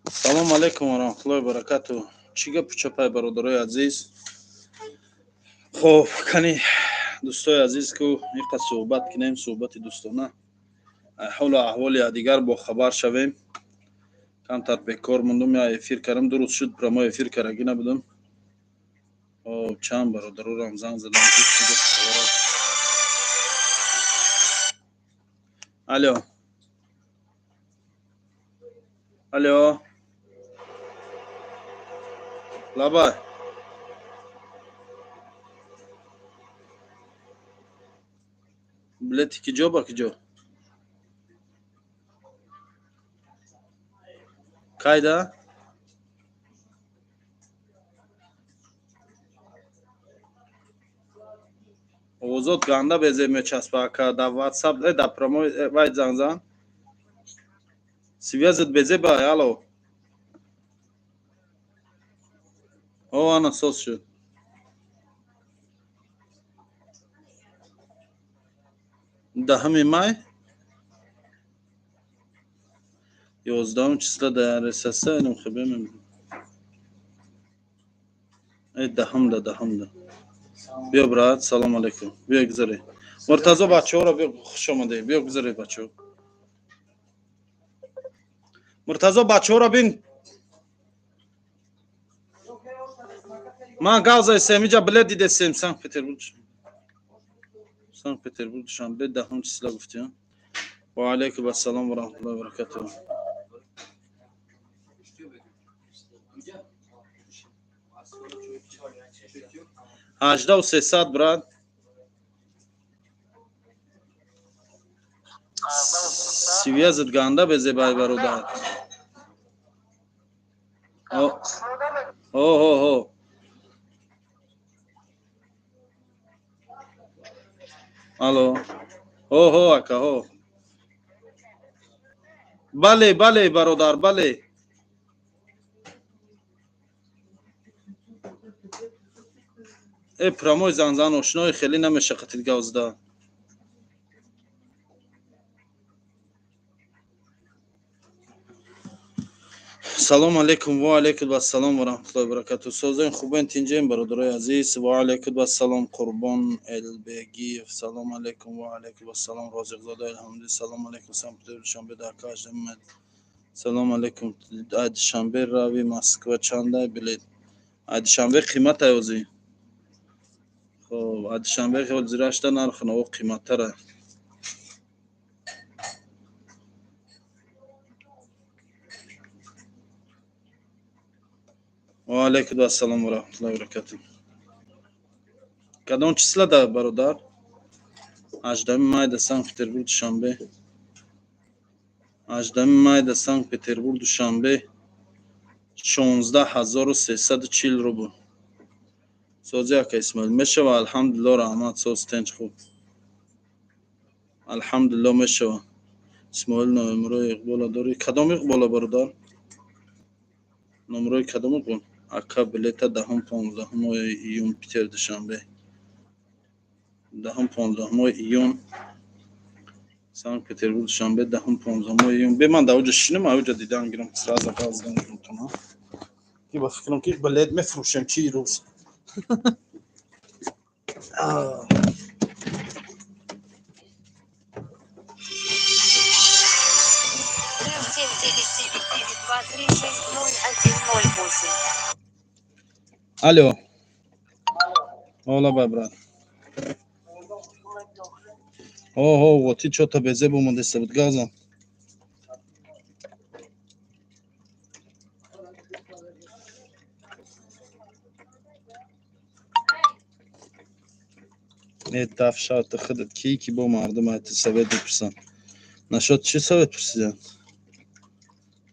Салому алайкум ва раҳматуллоҳи ва баракату. Чӣ гапу чапай, бародарои азиз? Хоб, кани, дӯстои азиз, ку иқа суҳбат кунем, суҳбати дӯстона, ҳолу аҳволи якдигар бохабар шавем. Камтар бекор мондум, я эфир кардам, 2 рӯз шуд прямой эфир карагӣ набудам. Хоб, чанд бародарорам занг задам, ки чӣ гапу хабар аст. Алё, алё, лабай. Билети киҷо ба киҷо, кайда? Овозот ганда безеб мечаспа, ака. Дар ватсап, дар прямой вай занг зан, связь ат безеба. Алло, о, ана соз шуд. 10-ми май, 11-ум числа дар РСС инам хебе. Даҳумда, даҳумда. Биё, брат, салом алейкум, биё, гузаре. Муртазо, бачаҳоро биё, хуш омадед, биё, гузаре, бачаҳо. Муртазо, бачаҳоро бин. Ман гав заисем, иҷа билет дидесем. Санкт Петербург, Санкт Петербург, Душанбе, 10-ум числа гуфтем. Ва алайкум ассалом ва раҳматуллоҳи ва баракатуҳ. 18 300, брат. Связь ат ганда безебай, бародар. О о о, алло, ҳо, ака, ҳо, бале, бале, бародар, бале. Прямой занзан, ошинои, хеле намеша қатид гав зада. Салому алейкум. Ва алейкум ассалом ва раҳматуллоҳи ва баракату. Созен, хубен, тинҷен, бародарои азиз? Ва алейкум ассалом. Қурбон Элбегиев, салому алейкум. Ва алейкум ассалом. Розиқзода Илҳомиддин, салому алейкум. Санкт Петербург, Душанбе дар 18 май. Салому алейкум. Ай Душанбе рави Москва чандай билет? Ай Душанбе қиматай озӣ. Хоб, ай Душанбе ҳозирашта нархи наво қиматтара. Ва алейкум ассалом ва раҳматуллоҳи ва баракату. Кадом числа да, бародар? 18-ми май да Санкт Петербург, Душанбе, 18-ми май да Санкт Петербург, Душанбе, 16 340 рубл. Сози, ака Исмоил, мешава, алҳамдулилло, раҳмат. Соз, тенч, хуб, алҳамдулилло, мешава. Исмоил, номерои Иқбола дорӣ? Кадом Иқбола, бародар? Номерои кадом Иқбол? Ака, билета 10-ум, 15-уми июн, Питер, Душанбе, 10-ум, 15-уми июн, Санкт Петербург, Душанбе, 10-ум, 15-уми июн. Бе, ман дар оҷа шинам, оҷа дидан гирам, сразу гав задан гирам. Ки ба фикрам, ки билет мефурӯшем чи рӯз. +7 999 236 01 08. Алло, ола, бай, брат. Ҳо, воти чота безеб омадеста буд, гавзам. Даф шарти худат, ки ки бо мардум айти совет мепурсанд. Нашод чӣ совет пурсиданд?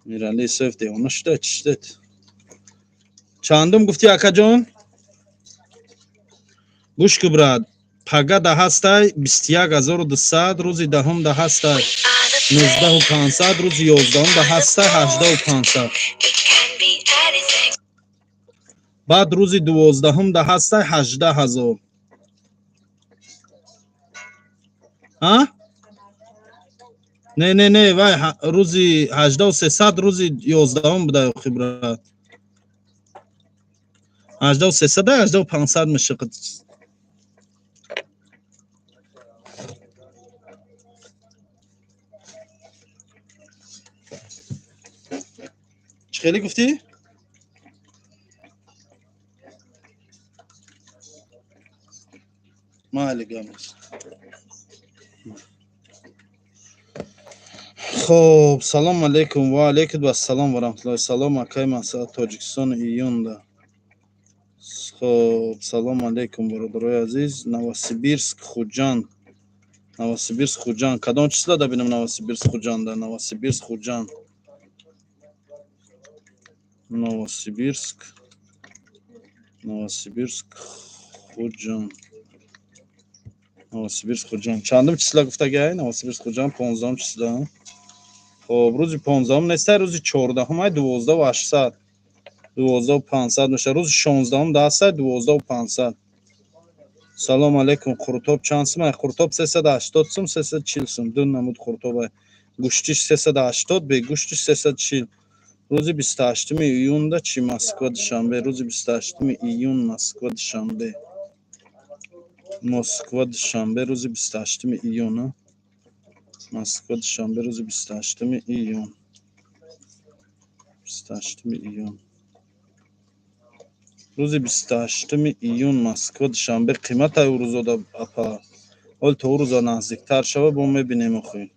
Мирали Исоев девона шуда, чӣ шудед? Чандум гуфтӣ, акаҷон? Гӯш ку, брат, пага да ҳастай 21 200, рӯзи 10-ум да ҳастай 19 500, рӯзи 11-ум да ҳастай 18 500, баъд рӯзи 12-ум да ҳастай 18 000. А? Не, не, не, вай рӯзи 18300, рӯзи 11-ум буда, охи, брат. 18300, 18500 мешавад. Чӣ хеле гуфтӣ? Майли, гамас. Хоб, салом алейкум, ва алейкум ассалом ва раҳматуллоҳи. Салом, акай Масъад, Тоҷикистон, июнда. Хоб, салом алейкум, бародарои азиз. Новосибирск, Хуҷанд, Новосибирск, Хуҷанд, кадом числа да бинам? Новосибирск, Хуҷанда, Новосибирск, Хуҷанд, Новосибирск, Новосибирск, Хуҷанд, Новосибирск, Хуҷанд, чандум числа гуфтагиай? Новосибирск, Хуҷанд, 15-ум числа. Хоб, рӯзи 15-ум нестай, рӯзи 14-ум ай, 12 800, 12 500 мешавад. Рӯзи 16-ум дастай, 12 500. Салом алейкум, қурутоб чанд сум ай? Қурутоб 380 сум, 340 сум, ду намуд қурутоб ай. Гӯштиш 380, бегӯштиш 340. Рӯзи 28-уми июнда чи? Москва, Душанбе, рӯзи 28-уми июн, Москва, Душанбе, Москва, Душанбе, рӯзи 28-уми июн, Москва, Душанбе, рӯзи 28-уми июн, 28-уми июн, рӯзи 28-уми июн, Москва, Душанбе. Қиматай ӯ рӯзода, апа, ҳол то ӯ рӯза наздиктар шава, бо мебинем охи.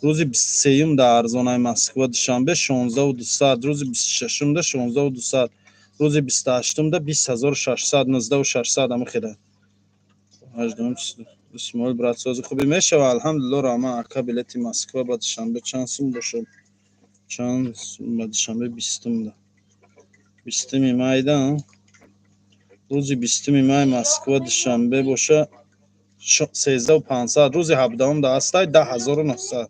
Рӯзи 23-юм да арзонаи Москва, Душанбе, 16 200, рӯзи 26-умда 16 200, рӯзи 28-умда 20 600, 19 600, ама хела. Исмоил, брат, сози хуби мешава, алҳамдулилло, раҳмат, ака. Билети Москва ба Душанбе чанд сум бошад? Чанд сум ба Душанбе 20-умда, 20-уми майда? Рӯзи 20-уми май Москва, Душанбе боша 13 500, рӯзи 17-умда ҳастай 10 900.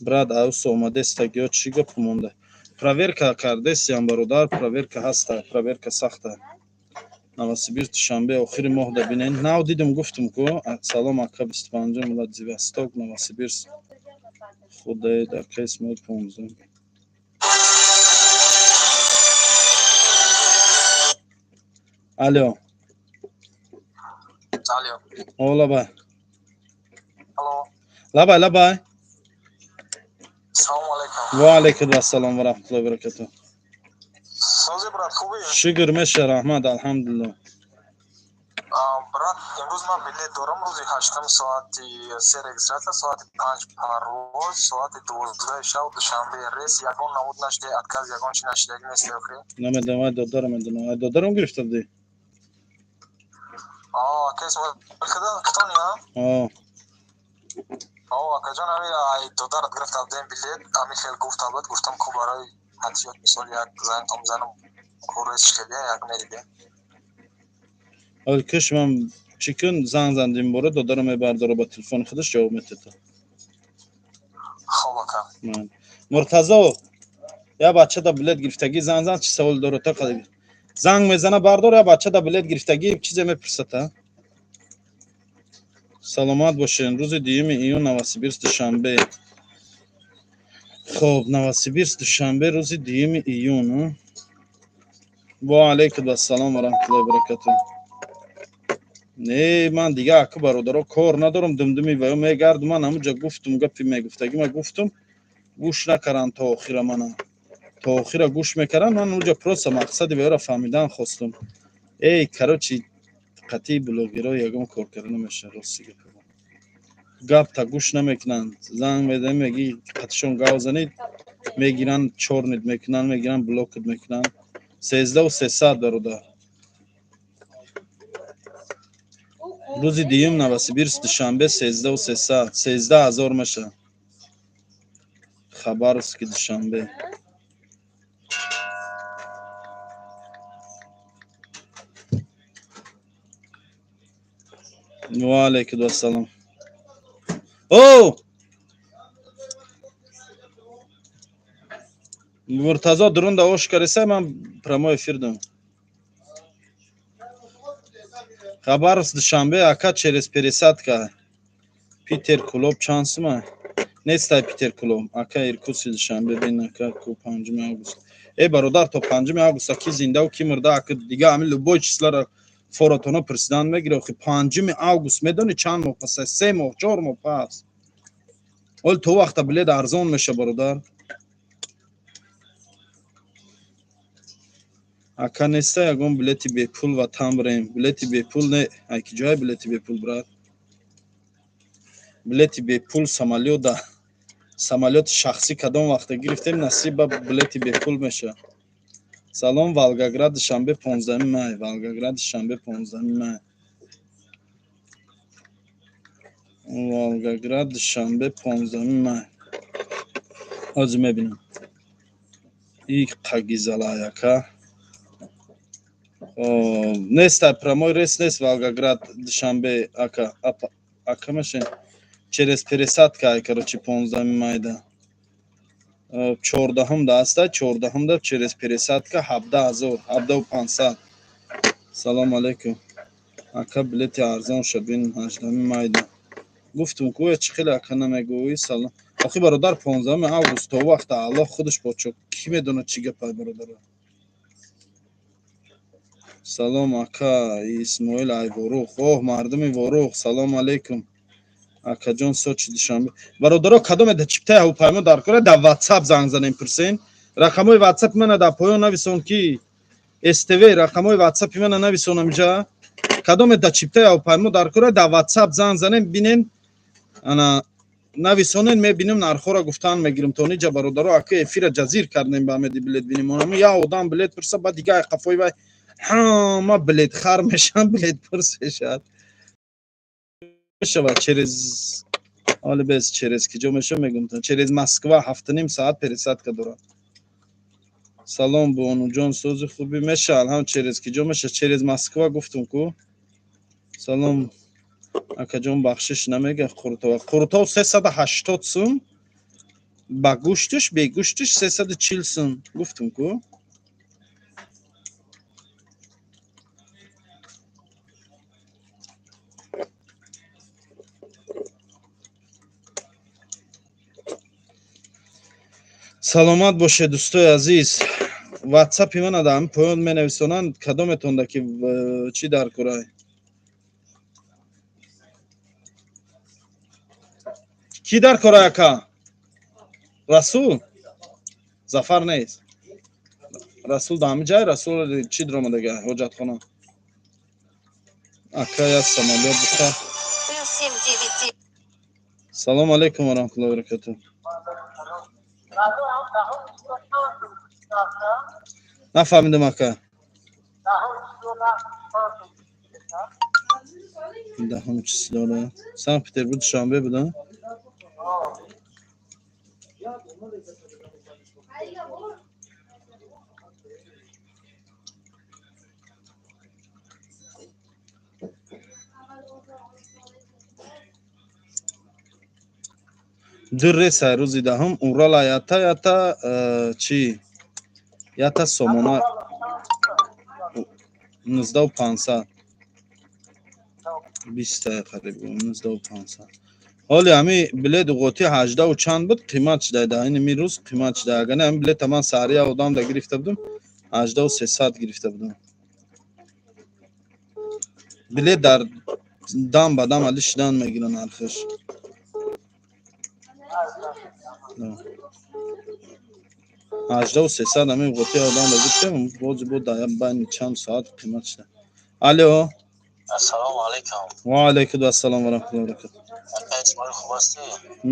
Брат, аусо омадестагиё, чӣ гапу монда? Проверка кардесиям, бародар, проверка ҳаста, проверка сахта. Новосибирск, Душанбе, охири моҳда бинен. Нав дидум, гуфтум ку. Салом, ака, 25-ум, Владивосток, Новосибирск, худаед, ака Исмоил, 15-ум. Алло. Алло. О, лабай. Алло. Лабай, лабай. Салому алейкум. Ва алейкум ассалом ва раҳматуллоҳи ва баракатуҳ. Сози, брат, хубӣ? Шукр, меша, раҳмат, алҳамдулилло. Брат, имрӯз ман билет дорам, рӯзи 8-ум, соати 3 регистрация, соати 5 парвоз, соати 12-и шаб Душанбе рейс. Ягон намуд нашида, отказ, ягон чи нашидаги нест охи? Намедонам, ай додарам медонам. Ай додарам гирифта будӣ? Ака Исмоил, китони, а? А, акаҷон, ами ай додарат гирифта будем билет, ами хел гуфта буд, гуфтам ку барои ҳатиёт, мисол, як зангтон бизанам, ку рейс хелия як медидем. Ҳол киш, ман чӣ кун, занг зандим бора, додарам мебардора, ба телефони худаш ҷавоб метета. Хоб, ака. Муртазо, я бача да билет гирифтагӣ, занг зан, чӣ савол дора, та занг мезана, бардор. Я бача да билет гирифтагӣ, чизе мепурсата. Саломат бошен. Рӯзи 2-юми июн, Новосибирск, Душанбе. Хоб, Новосибирск, Душанбе, рӯзи 2-юми июн. Ва алайкум ассалом ва раҳматуллоҳи баракатуҳ. Не, ман дига, аку, бародаро, кор надорам, думдуми ваё мегардум. Ман ҳамуҷа гуфтум, гапи мегуфтагӣ ма гуфтум, гӯш накаранд то охира. Мана то охира гӯш мекардам, ман уҷа просто мақсади ваёра фаҳмидан хостум. Эй, короче, қатъи блогерро ягон кор карда намешавад, рости гап. Гапта гӯш намекунанд. Занг медаҳӣ, мегӣ қатишон гав занед, мегиранд, чёрный мекунанд, мегиранд, блокат мекунанд. 13 300, бародар. Рӯзи 2-юм, Новосибирск, Душанбе, 13 300, 13 000 мешавад. Хабаровски, Душанбе. Ва алайкум ассалом. О, Муртазо, дурунда ош кариса, ман прямой эфир дам. Хабаровск, Душанбе, ака, через пересадка. Питер, Кулоб чанд сума? Нестай Питер Кулом. Ака Иркутси Душанбе бин ака ку 5 август. Э бародар, то 5 август ки зиндаву ки мурда, ака дига ҳамин любой числара форатона пурсидан мегира. Охи 5 август медони чанд моҳ пас? 3 моҳ, 4 моҳ пас. Ҳол то вақта билет арзон меша, бародар. Ака неста ягон билети бепул ватан бирем? Билети бепул не. Ай ки ҷое билети бепул, брат? Билети бепул самолёта, самолёти шахсӣ кадом вақта гирифтем, насиба билети бепул меша. Салом, Волгоград Душанбе 15 май. Волгоград Душанбе 15 май. Волгоград Душанбе 15 май. Ҳозир мебинам. И қагизалаяка. Неста прямой рейс, нест Волгоград Душанбе, ака, ака мешин. Через пересадка, ай, короче, 15 майда. 14 да аста, 14 да через пересадка 17 000, 17 500. Салом алейкум. Ака, билети арзон шабин 18 майда. Гуфтум ку, чӣ хеле ака намегӯӣ? Салом. Охи бародар, 15 август то вақта Аллоҳ худаш подшо. Кӣ медонад чӣ гапай, бародар? Салом, ака Исмоил ай Ворух. Оҳ, мардуми Ворух, салом алейкум. Акаҷон, Сочи Душанбе. Бародаро, кадоме да чиптаи ҳавопаймо дар кора, дар WhatsApp занг занем, пурсен. Рақамҳои WhatsApp мана дар поён нависон, ки СТВ рақамҳои WhatsApp мана нависонам инҷа. Кадоме да чиптаи ҳавопаймо дар кора, дар WhatsApp занг занем, бинен. Ана нависонен, мебинем, нархҳоро гуфтан мегирем. То ниҷа, бародаро, ака эфира ҷазир кардем ба амеди билет бинем. Онам я одам билет пурса, баъд дига қафои вай ҳама билетхар мешаванд, билет пурс мешавад. Мешавад через ҳоли без через ки ҷо меша мегум, через Москва 7,5 соат пересадка дорад. Салом, бонуҷон, сози хуби меша? Алҳам, через ки ҷо меша? Через Москва гуфтум ку. Салом, акаҷон, бахшиш намега Қурутова. Қурутов 380 сум ба гӯштиш, бегӯштиш 340 сум гуфтум ку. Саломат бошед, дӯстои азиз. Ватсапи мана дар ҳамин поён менависонанд, кадометонда ки чӣ дар курай. Кӣ дар кора, ака? Расул? Зафар нест. Расул дар ҳамин ҷай, Расул чӣ диромадага ҳоҷатхона. Ака, як самолёт бихар. Салом алейкум ва раҳматуллоҳи ва баракатуҳ. Нафаҳмидам, ака. Даҳум числора Санкт Петербург Душанбе буда. Ду рейса рӯзи даҳум Урала ята ята чӣ ята сомона 19 500, биста қариб 19 500. Ҳоли ҳами билет уғоти ҳаждаву чанд буд, қимат шуда дар ин рӯз, қимат шуда. Агар не, ҳами билета ман саҳрия одам да гирифта будам, 18 300 гирифта будам. Билет дар дам ба дам али шидан мегира нархаш. 18 300 ҳамин уғоти одам да гирифтем, бози бо дар байни чанд соат қимат шуда. Алло. Ассалому алайкум. Ва алайкум ассалом ва раҳматуллоҳи ва баракатуҳ. Ака Исмоил, хуб ҳастӣ?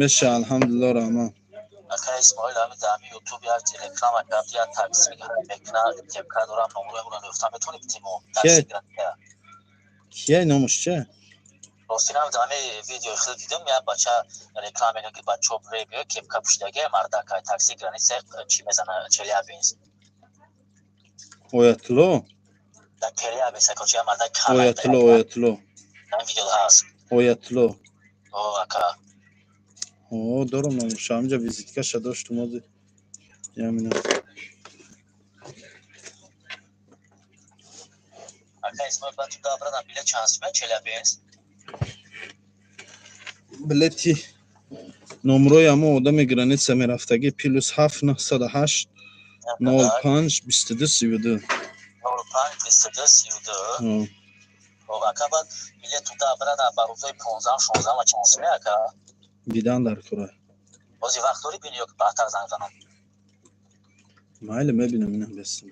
Меша, алҳамдулиллоҳ, раҳмат. Ака Исмоил, ҳамин дар ҳамин Ютуб як реклама кард, як такси мекунад, кепка дорам, номрои ӯро ёфтам, метавонӣ битимо? Кия? Кия, номаш че? Рости нам дар ҳамин видеои худ дидам, як бача реклама мекунад, ки бачаҳо биё, кепка пӯшидаги, мардак, такси граница чӣ мезана, Челябинск. Оятулло? Дар Челябинск, короче, як мардак. Оятулло, Оятулло. Ҳамин видео ҳаст. Оятулло. О, ака. О, дорам номаша, ҳаминҷа визиткаша доштум ози. Ямина. Ака Исмоил, баъд туда обратно билет чанд сум Челябинск? Билети Номрои ҳамо одами граница мерафтагӣ +7 908 05 22 32. 05 22 32. Хоб, ака, баъд билет туда обратно ба рӯзои 15, 16 ва чанд суме, ака? Дидан дар кора. Ҳозир вақт дорӣ бини ё баъдтар занг занам? Майли, мебинам, инам бестам.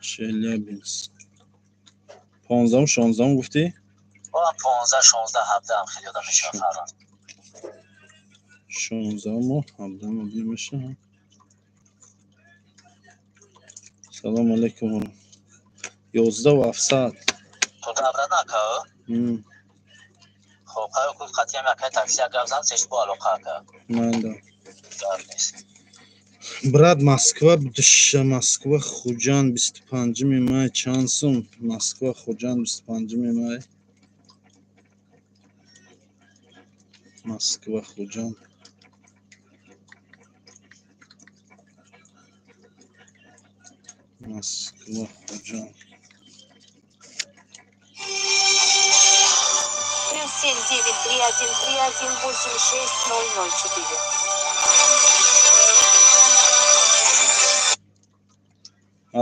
Челябинск. 15, 16 гуфтӣ? 15, 16, 17 хеле ёдам мешавад, фарқ. 16-уму 17-уму мешавад. Салому алейкум. 11 700. Туда обратно, ака? Хоб, хайр, ку қатъиам акай такси гап зан, сеш бо алоқа, ака. Майда. Гап нест. Брат, Москва Душа, Москва Хуҷанд 25 май чанд сум? Москва Хуҷанд 25 май. Москва Хуҷанд. Москва Хуҷанд. +7 9 3 1 3 1 8 6 0 0 4.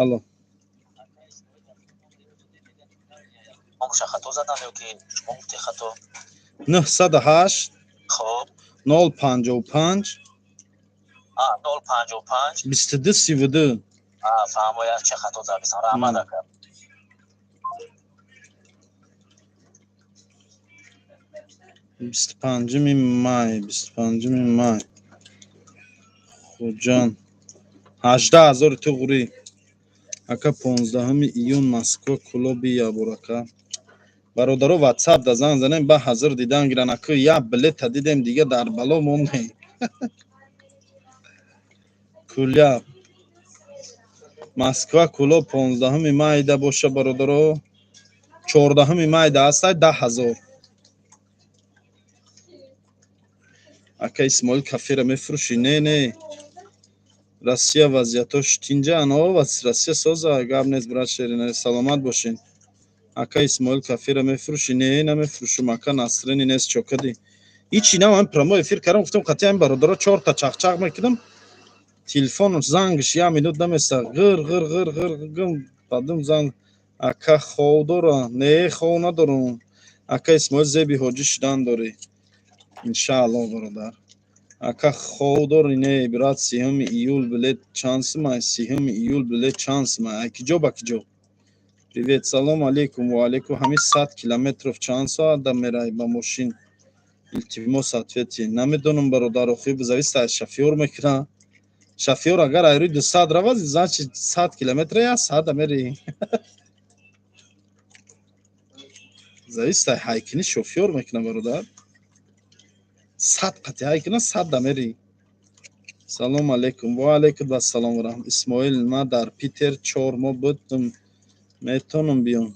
Алло. Ман хато задам ё ки шумо гуфти хато? 908. Хоб. 055. 055. 22 32. Фаҳмо, як че хато задисам. Раҳмат, ака. 25 май, 25 май. Хуҷанд. 18 000 туғри. Ака, 15 июн Москва Кӯлоби ябор, ака. Бародаро, ватсап да занг занем, ба ҳазир дидан гиран, ака. Як билета дидем, дига дар бало мондем. Кӯляб. Москва Кӯлоб 15 майда боша, бародаро. 14 майда ҳастай 10 000. Ака Исмоил, кафера мефурӯшӣ? Не, не. Россия вазъиятош тинҷан? О, Россия соза, гап нест, брат Шерин, саломат бошен. Ака Исмоил, кафера мефурӯшӣ? Не, намефурӯшум. Ака, настроение нест, чокади. Ҳичи нам ҳамин прямой эфир кардам, гуфтам қатъи ҳамин бародаро чорта чақчақ мекунам. Телефон зангш як минут наместа. Ғир ғир ғир ғир гум бадум занг. Ака, хов дора? Не, хов надорам. Ака Исмоил, зеби ҳоҷӣ шудан дорӣ. Иншааллоҳ, бародар. Ака, хов дорӣ? Не, брат, 30 июл билет чанд сумай? 30 июл билет чанд сумай? Ай киҷо ба киҷо? Привет, салом алейкум, ва алейкум. Ҳамин 100 километров чанд соат да мерай ба мошин? Илтимос, ответьте. Намедонам, бародар, охир зависит аз шофёр мекунад. Шофёр агар ай рӯи 200 равад, значит 100 километра як соат да мери. Зависит аз ҳайкини шофёр мекунад, бародар. 100 қати ҳай кунад, 100 да мери. Салом алейкум. Ва алейкум ассалом ва раҳмат. Исмоил, ман дар Питер 4 моҳ будам. Метавонам биём?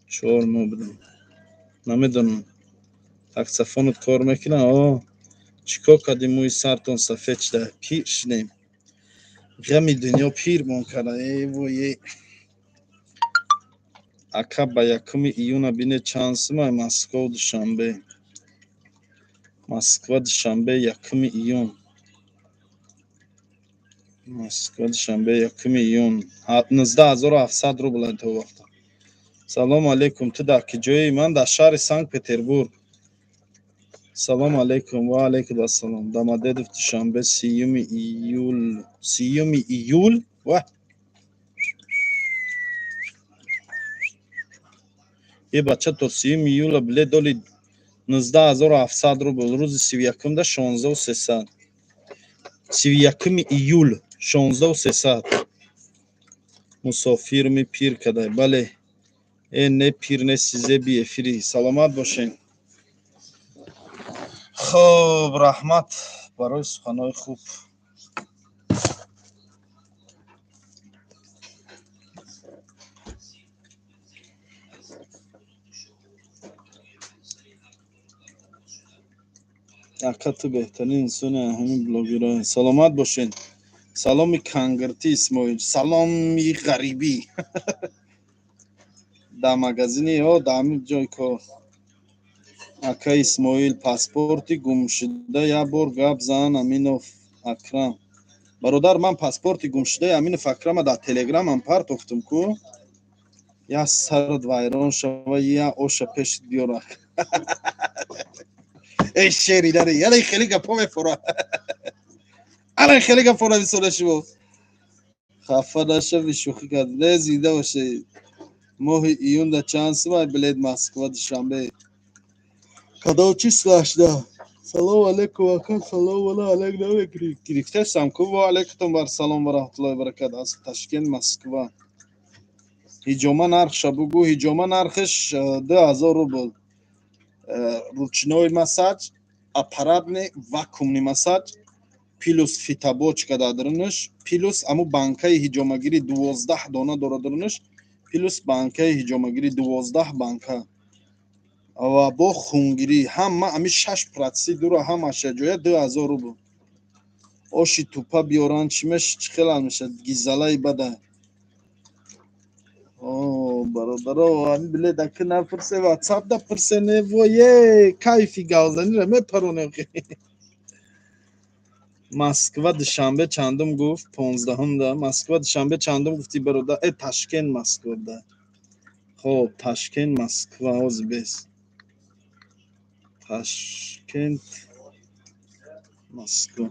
4 моҳ будам. Намедонам. Таксофонат кор мекунад? О, чӣ кор кардӣ, мӯи сартон сафед шуда? Пир шудем. Ғами дунё пирмон карда. Э вой, э. Ака, ба 1 июна бине чанд сумай Москва Душанбе. Москва Душанбе 1 июн. Москва Душанбе 1 июн. 19 700 рубл то вақта. Салом алейкум. Ту дар киҷои? Ман дар шаҳри Санкт Петербург. Салом алейкум. Ва алейкум ассалом. Домодедово Душанбе 30 июл. 30 июл? Ва. Е, бача, то 30 июла билет доли 19 700 рубл. Рӯзи 31-да 16 300. 31 июл 16 300. Мусофирми пир кадай. Бале. Э, не, пир неси, зеби эфири. Саломат бошен. Хоб, раҳмат барои суханҳои хуб. Ака, ту беҳтарин инсони ҳамин блогерҳо. Саломат бошед. Саломи кангиртӣ, Исмоил. Саломи ғарибӣ. Дар магазини ё дар ҳамин ҷои кор. Ака Исмоил, паспорти гумшуда як бор гап зан. Аминов Акрам, бародар, ман паспорти гумшудаи Аминов Акрама дар телеграмам партофтум ку. Я сарат вайрон шава, я оша пешит биёра. Эй, шери дари, яна хеле гапо мефора, ана хеле гапо нависона. Шумо хафа нашави, шӯхӣ кард. Не, зинда бошед. Моҳи июнда чанд сумай билет Москва Душанбе, кадом числашда? Салому алейкум, ака. Салом вала алейк намегирӣ, гирифтасам ку. Ва алейкум бар салом ва раҳматуллоҳи баракат. Аз Ташкент Москва ҳиҷома нархша бугӯ. Ҳиҷома нархаш 2000 рубл. Ручной массаж, аппаратный, вакуумный массаж, плюс фитобочка дар дарунаш, плюс аму банкаи ҳиҷомагирӣ 12 дона дора дарунаш, плюс банкаи ҳиҷомагирӣ 12 банка ва бо хунгирӣ, ҳама ами шаш процедура ҳамаша ҷоя 2000 рубл. Оши тупа биёранд, чӣ меш, чӣ хела мешад? Гизалаи бада. Бародаро, ами билет аки напурсе, ватсап да пурсе. Невое, кайфи гавзанира мепаронем. Москва Душанбе чандум гуфт? 15-да Москва Душанбе чандум гуфти, бародар? Э, Ташкент Москва да. Хоб, Ташкент Москва ҳозир бес. Ташкент Москва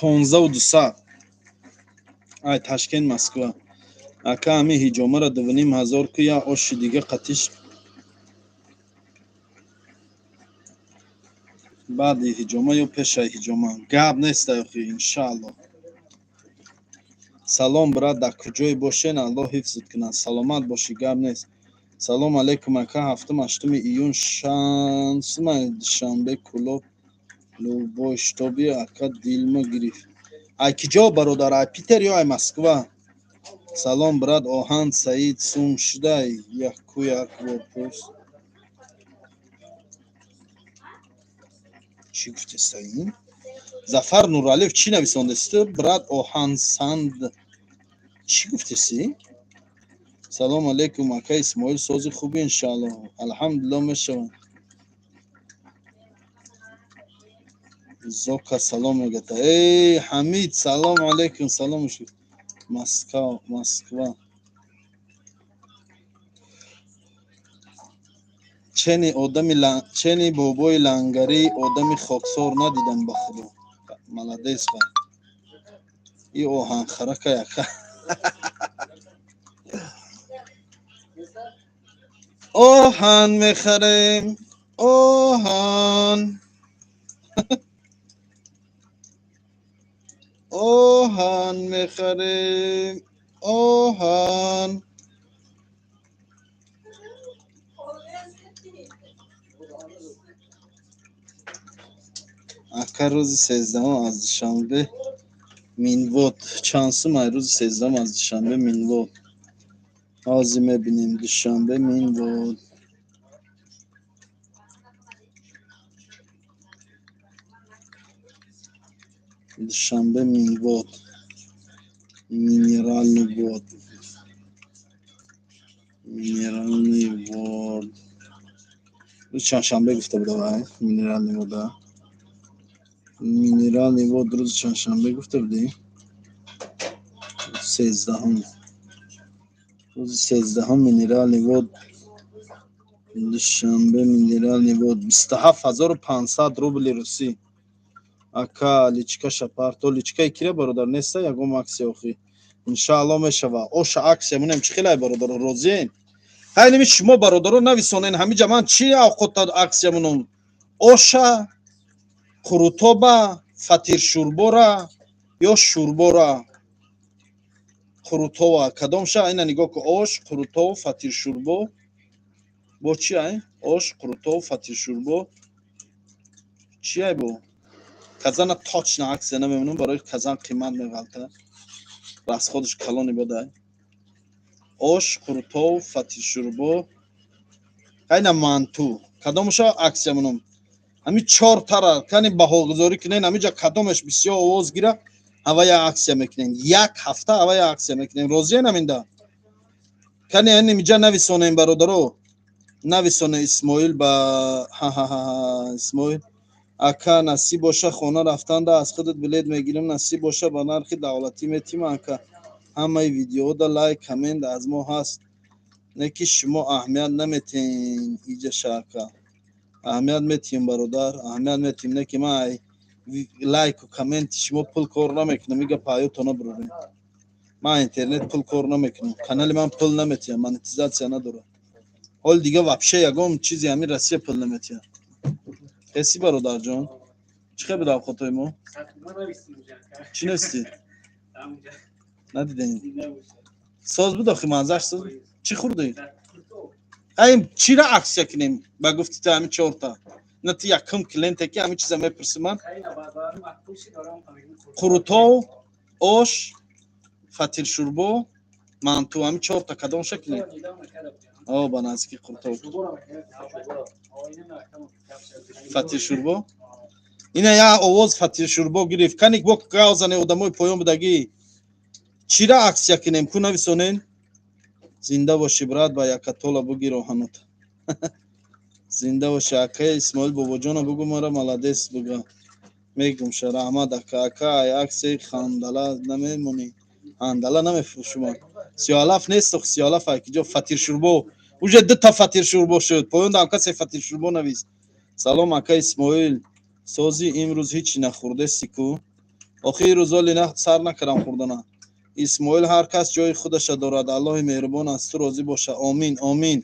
15 200. Ай, Ташкент Москва. Ака, ами ҳиҷомаро 2500 ку, я оши дига қатиш. Баъди ҳиҷома ё пешаи ҳиҷома гап нест, охи, иншаалло. Салом, брат, дар куҷое бошен, Аллоҳ ҳифзат кунад, саломат бошӣ, гап нест. Салом алейкум, ака, ҳафтум ҳаштуми июн шансумай Душанбе Кӯлоб любой штоби. Ака, дилма гирифт. Ай киҷо, бародар, ай Питер ё ай Москва? Салом, брат, оҳан Саид сум шудай? Яку як бор пурс. Чӣ гуфти, Саид? Зафар Нуралиев, чӣ нависондасту, брат? Оҳансанд, чӣ гуфтеси? Салом алейкум, ака Исмоил, сози хуби, иншаалло, алҳамдулилло мешавад. Зока салом мегата. Эй, Ҳамид, салом алейкум, салом. Москва, Москва чени одами, чени бобои лангарӣ, одами хоксор надидам, ба худо. Молодец ба и оҳанхарака яка. Оҳан мехарем, оҳан, оҳан мехарем, оҳан. Ака, рӯзи 13-ум аз Душанбе Минвод чанд сум? Ай рӯзи 13-ум аз Душанбе Минвод ҳозир мебинем. Душанбе Минвод Душанбе Минвод, Минеральный вод, Минеральный вод рӯзи чандшанбе гуфта буда? Вай, Минеральный вода, Минеральный вод рӯзи чандшанбе гуфта будӣ? 13-ум, рӯзи 13-ум Минеральный вод, Душанбе Минеральный вод 27 500 рубли русӣ. Ака, личкаша парто. Личкаи кира, бародар? Неста ягон акция охи. Иншаалло мешава. Оша акция монем, чӣ хелай, бародаро, розиен? Ҳай, ними шумо, бародаро, нависонен ҳамиҷа ман чӣ авқота акция монам: оша, қурутоба, фатиршӯрбора ё шӯрбора, қурутова, кадомша? Ина нигоҳ ку: ош, қурутов, фатиршӯрбо, бо чи ай? Ош, қурутов, фатиршӯрбо, чи ай? Бо казана точно акция намемонам, барои казан қимат меғалта, расходаш калони бодай. Ош, қурутов, фатиршӯрбо, айна манту, кадомша акция монам? Ҳами чор тара кани баҳогузорӣ кунен ҳамиҷа, кадомеш бисёр овоз гира. Ҳавая акция мекунем, як ҳафта ҳавая акция мекунем. Розиен аминда? Кани анимиҷа нависонем, бародаро, нависоне. Исмоил ба Исмоил ака, насиб боша, хона рафтанда аз худат билет мегирем. Насиб боша, ба нархи давлатӣ метим. Ака, ҳамаи видеода лайк, коммент аз мо ҳаст, не ки шумо аҳамият наметиҳен. Иҷаша, ака, аҳамият метиҳем, бародар, аҳамият метиҳем. Не ки ман лайку комменти шумо пул кор намекунам. Ига паётона бурорем, ман интернет пул кор намекунам, канали ман пул наметиҳам, монетизация надорад. Ҳол дига вообще ягон чизи ҳамин Россия пул наметиҳад. Хеси, бародарҷон, чӣ хел буд авқотҳои мо? Чӣ нестӣ? Надидем. Соз буд охи, манзаш соз. Чӣ хӯрдӣ? Ай, чира акция кунем ба гуфти ту? Ҳамин чорта на, ту якум клиенте ки ҳамин чиза мепурси. Ман қурутов, ош, фатиршӯрбо, манту, ҳамин чорта кадомша кунем? О, ба наздики қурутов, фатиршӯрбо. Ина я овоз фатиршӯрбо гирифт. Каник бо гавзане, одамои поён будагӣ. Чира акция кунем, ку нависонен? Зинда бошӣ, брат, ба якатола бугиро ҳанут. Зинда бошӣ, акаи Исмоил. Бобоҷона бугу, мара молодец буга. Мегумша, раҳмат, ака. Ака, ай аксияи хандала намемонӣ? Хандала намефурӯшума, сиёалаф нест. Ох, сиёалаф ай киҷо? Фатиршӯрбо уже дута фатиршӯрбо шуд. Поёндам касе фатиршӯрбо навис. Салом, ака Исмоил, сози? Имрӯз ҳичи нахӯрдести ку? Охи рӯз оли сар накардам хӯрдана. Исмоил, ҳар кас ҷои худаша дорад. Аллоҳи меҳрубон аз ту розӣ боша. Омин, омин.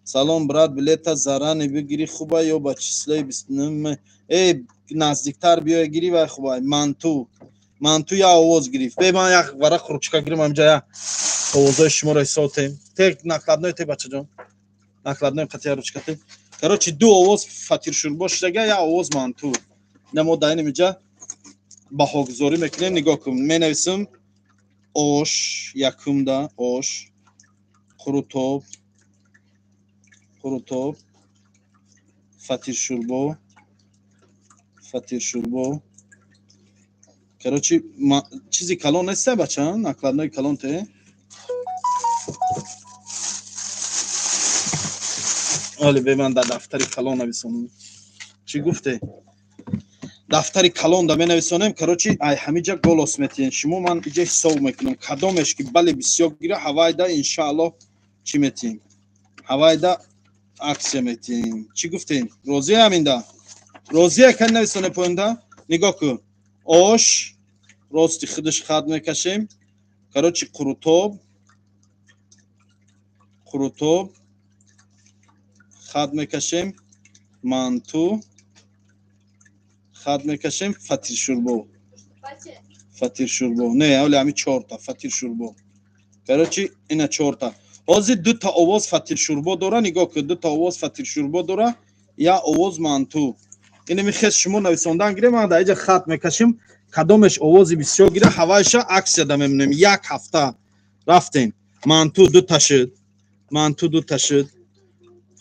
Салом, брат, билета заранее бигирӣ хуба ё ба числои 29-уме? Э, наздиктар биёя гирӣ, вай хуба. Манту, манту я овоз гирифт. Бе, ман як варақ ручка гирим, ҳамҷа я овозҳои шуморо ҳисоб тем. Те накладной, те, бачаҷон, накладной қатия ручка те. Короче, ду овоз фатиршӯрбо шудага, я овоз манту. Ина мо дар инамиҷа баҳогузорӣ мекунем. Нигоҳ кун, менависам: ош якумда, ош, қурутоб, қурутоб, фатиршӯрбо, фатиршӯрбо. Короче, чизи калон неста, бача, накладной калон те. Оле, бе, ман дар дафтари калон нависонам. Чӣ гуфте? Дафтари калон да менависонем. Короче, ай ҳамиҷа голос метиҳен шумо, ман иҷа ҳисоб мекунам. Кадомеш ки бале бисёр гира, ҳавайда иншааллоҳ чӣ метиҳем? Ҳавайда акция метиҳем. Чӣ гуфтем? Розия ҳаминда? Розия? Кан нависоне поёнда. Нигоҳ кун: ош, рости худаш хат мекашем. Короче, қурутоб, қурутоб хат мекашем, манту хат мекашем, фатиршӯрбо, фатиршӯрбо. Не, оли ҳами чорта фатиршӯрбо. Короче, ина чорта. Ҳозир дута овоз фатиршӯрбо дора. Нигоҳ кун, дута овоз фатиршӯрбо дора, я овоз манту. Инами хес шумо нависондан гирем, ман дар иҷа хат мекашем. Кадомеш овози бисёр гира, ҳавайша акция да мемонем як ҳафта. Рафтем. Манту дута шуд, манту дута шуд.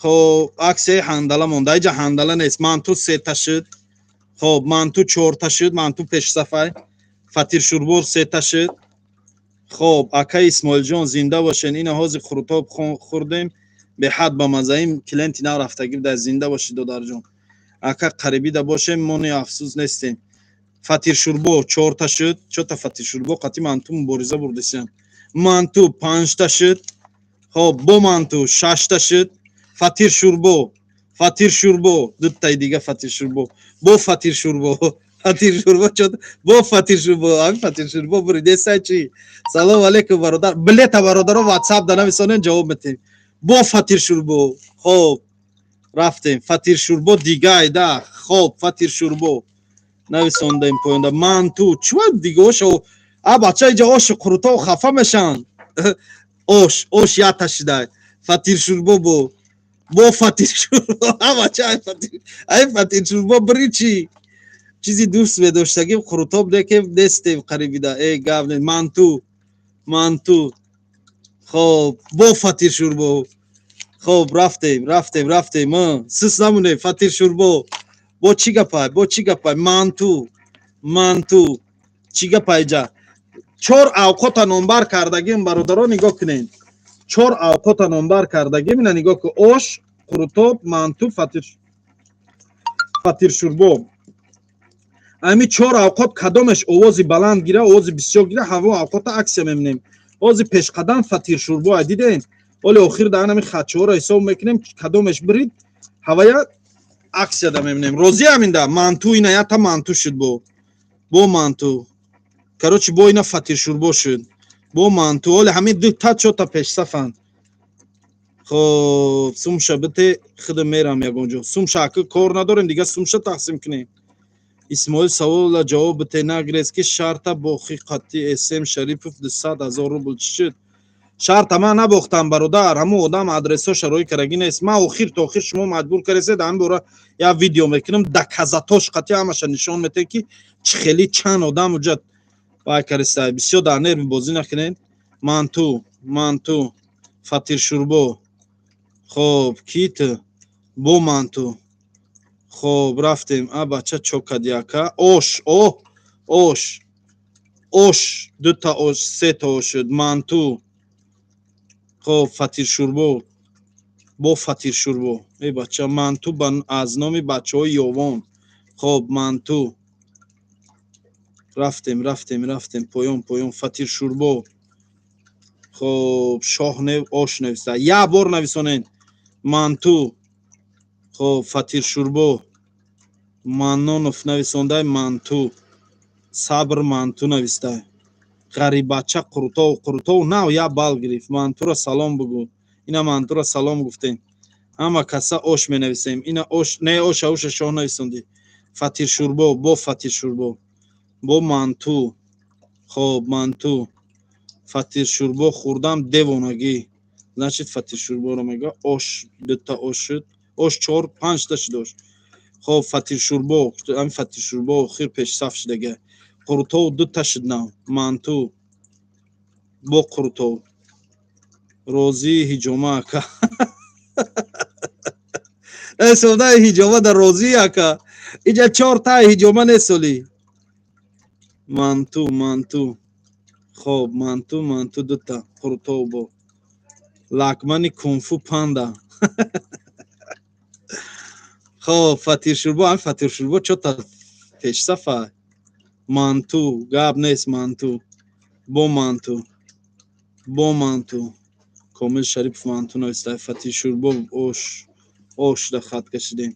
Хоб, аксияи ҳандала монда, иҷа ҳандала нест. Манту сета шуд. Хоб, манту чорта шуд, манту пешсафай. Фатиршӯрбор сета шуд. Хоб, акаи Исмоилҷон, зинда бошен. Ина ҳозир хурутоб хӯрдем, беҳад ба мазаим. Клиенти нав рафтагӣ буда. Зинда бошӣ, додарҷон. Ака, қарибида бошем, мо не афсӯс нестем. Фатиршӯрбо чорта шуд. Чорта фатиршӯрбо қати манту мубориза бурдесиям. Манту панҷта шуд. Хоб, бо манту шашта шуд. Фатиршӯрбо, фатиршӯрбо, дутаи дига фатиршӯрбо, бо фатиршӯрбо, фатиршӯрбо чод, бо фатиршӯрбо. Ами фатиршӯрбо буридеса чи? Салом алейкум, бародар. Билета, бародаро, ватсап да нависонен, ҷавоб метем. Бо фатиршӯрбо. Хоб, рафтем. Фатиршӯрбо дигайда. Хоб, фатиршӯрбо нависондаем поёнда. Манту чува дигаошо? А, бача, иҷа ошу қурутов хафа мешаванд. Ош, ош ята шидай. Фатиршӯрбо, бо фатиршӯрбо. А, бача, ай фатиршӯрбо бири. Чӣ чизи дӯст медоштагим? Қурутоб деке нестем қарибида. Э, гап не. Манту, манту. Хоб, бо фатиршӯрбо. Хоб, рафтем, рафтем, рафтем. Сис намонем. Фатиршӯрбо бо чӣ гапай? Бо чӣ гапай? Манту, манту. Чӣ гапа иҷа? Чор авқота номбар кардагим, бародаро, нигоҳ кунед. Чор авқота номбар кардагим, ина нигоҳ ку: ош, қурутоб, манту, фатиршурбо. Ами чор авқот кадомеш овози баланд гира, овози бисёр гира, ҳаво авқота аксия мемонем. Ози пешқадам фатиршурбо дидем. Оли охир дар ҳами хатчаҳоро ҳисоб мекунем, кадомеш бирид, ҳавая аксияда мемонем. Розӣ ҳаминда? Манту, ина ята манту шуд, бо манту, короче, бо ина фатиршурбо шуд, бо манту. Оли ҳамин дута чота пешсафанд. Хоб, сумша бите, худа мерам ягон ҷо. Сумша ака кор надорем, дига сумша тақсим кунем. Исмоил, савола ҷавоб бите, нагрез ки шарта бохи қатъи см Шарипов 200 000 рубл чӣ шуд? Шарта ман набохтам, бародар, ҳамун одам адресҳо шарои карагӣ нест. Ман охир то охир шумо маҷбур каресед, ҳамин бора як видео мекунам, доказатош қатъи ҳамаша нишон метем, ки чӣ хели чанд одам уҷа вай кареста. Бисёр дар нерви бозӣ накунед. Манту, манту, фатиршурбо. Хоб, кит бо манту. Хоб, рафтем. А бача чо кади, ака? Ош, о ош, ош, дута ош, сета ош шуд, манту. Хоб, фатиршурбо, бо фатиршурбо. Э бача, манту аз номи бачаҳои ёвон. Хоб, манту. Рафтем, рафтем, рафтем, поён, поён. Фатиршурбо. Хоб, шоҳ ош нависта, як бор нависонед. Манту. Хоб, фатиршурбо. Маннонов нависондай манту. Сабр манту навистай. Ғарибача қурутов, қурутов нав як бал гирифт. Мантура салом бугӯ. Ина мантура салом гуфтем. Ҳама каса ош менависем. Ина ош, не, оша уша шоҳ нависондӣ. Фатиршурбо, бо фатиршурбо, бо манту. Хоб, манту. Фатиршурбо хӯрдам, девонагӣ. Значит, фатиршурборо мега. Ош, дута ош шуд, ош чор, панҷта шуд ош. Хоб, фатиршурбо, ҳами фатиршурбо охир пешсаф шудага. Қурутов дута шуд нав. Манту, бо қурутов. Розии ҳиҷома, ака. Содаи ҳиҷома дар розӣ, ака. Иҷа чортаи ҳиҷома несоли. Манту, манту. Хоб, манту, манту дута, қурутов, бо лакмани кунфу панда. Хоб, фатиршурбо, ҳами фатиршурбо чота пешсафа. Манту, гап нест, манту, бо манту, бо манту. Комил Шарипов манту нависта. Фатиршурбо, ош, ош да хат кашидем.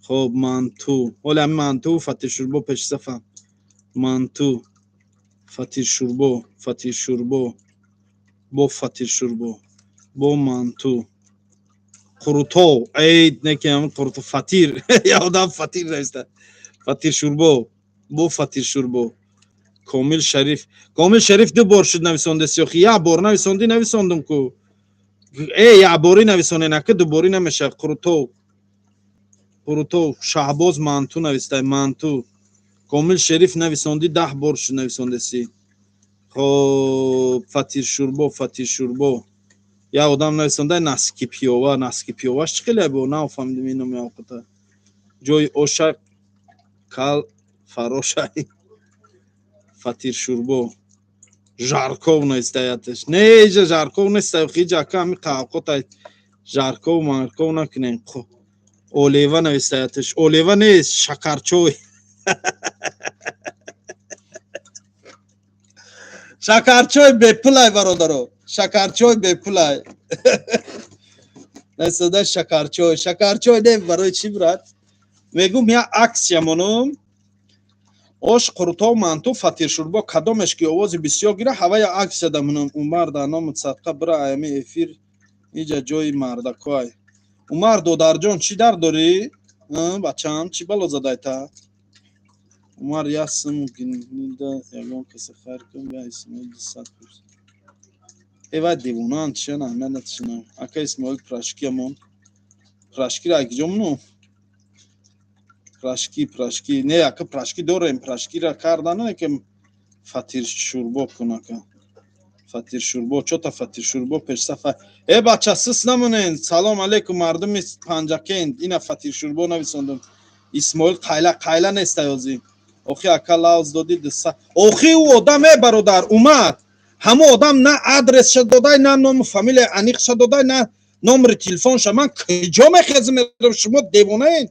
Хоб, манту. Оли ҳами манту, фатиршурбо пешсафа. Манту, фатиршурбо, фатиршурбо, бо фатиршурбо, бо манту. Қурутов, эй, неки ҳамин қурутов, фатир, я одам фатир нависта. Фатиршурбо, бо фатиршурбо. Комил Шариф, Комил Шариф ду бор шуд нависондаси. Охи як бор нависондӣ, нависондум ку. Э, якборӣ нависонен, ака, дуборӣ намешавад. Қурутов, қурутов. Шаҳбоз манту навистай, манту. Комил Шериф нависондӣ, 10 бор шуд нависондаси. Хоб, фатиршурбо, фатиршурбо. Як одам нависондай наски пиёва. Наски пиёваш чӣ хеле бо нафаҳмидим ин номи авқата. Ҷои оша кал фарошай. Фатиршурбо. Жарков навистаяташ. Не, иҷа жарков неста, иҷа, ака, ҳами қавқотай жарков марков накунем. Олева навистаяташ. Олева нест, шакарчой. Шакарчой бепулай, бародаро, шакарчой бепулай насода. Шакарчой, шакарчой не, барои чӣ, брат? Мегум, я аксия монум: ош, қурутов, манту, фатиршурбо. Кадомеш ки овози бисёр гира, ҳавая аксия дамунам. Умар, дар номи садқа бира аями эфир, иҷа ҷои мардакой. Умар додарҷон, чӣ дард дорӣ, бачам? Чӣ бало задайта, Умар? Ясм гинида, ягон касе хайр кун ва Исмоил 200 пурс. Э, вай девонаанд, чия наҳмият. Ака Исмоил, пирожкиамон, пирожкиро акиҷо муну? Пирожки, пирожки не, ака, пирожки дорем, пирожкира кардан, ки фатиршурбо кун, ака. Фатиршурбо чота, фатиршурбо пешсафа. Э бача, сис намонен. Салом алейкум, мардуми Панҷакент. Ина фатиршурбо нависондум. Исмоил, қайла, қайла нестай ҳозир. Охи ака, лавз додӣ диса. Охи, ӯ одам, е бародар, умад, ҳамо одам на адресша додай, на ному фамилия аниқша додай, на номери телефонша. Ман куҷо мехезм, мерам? Шумо девонаед?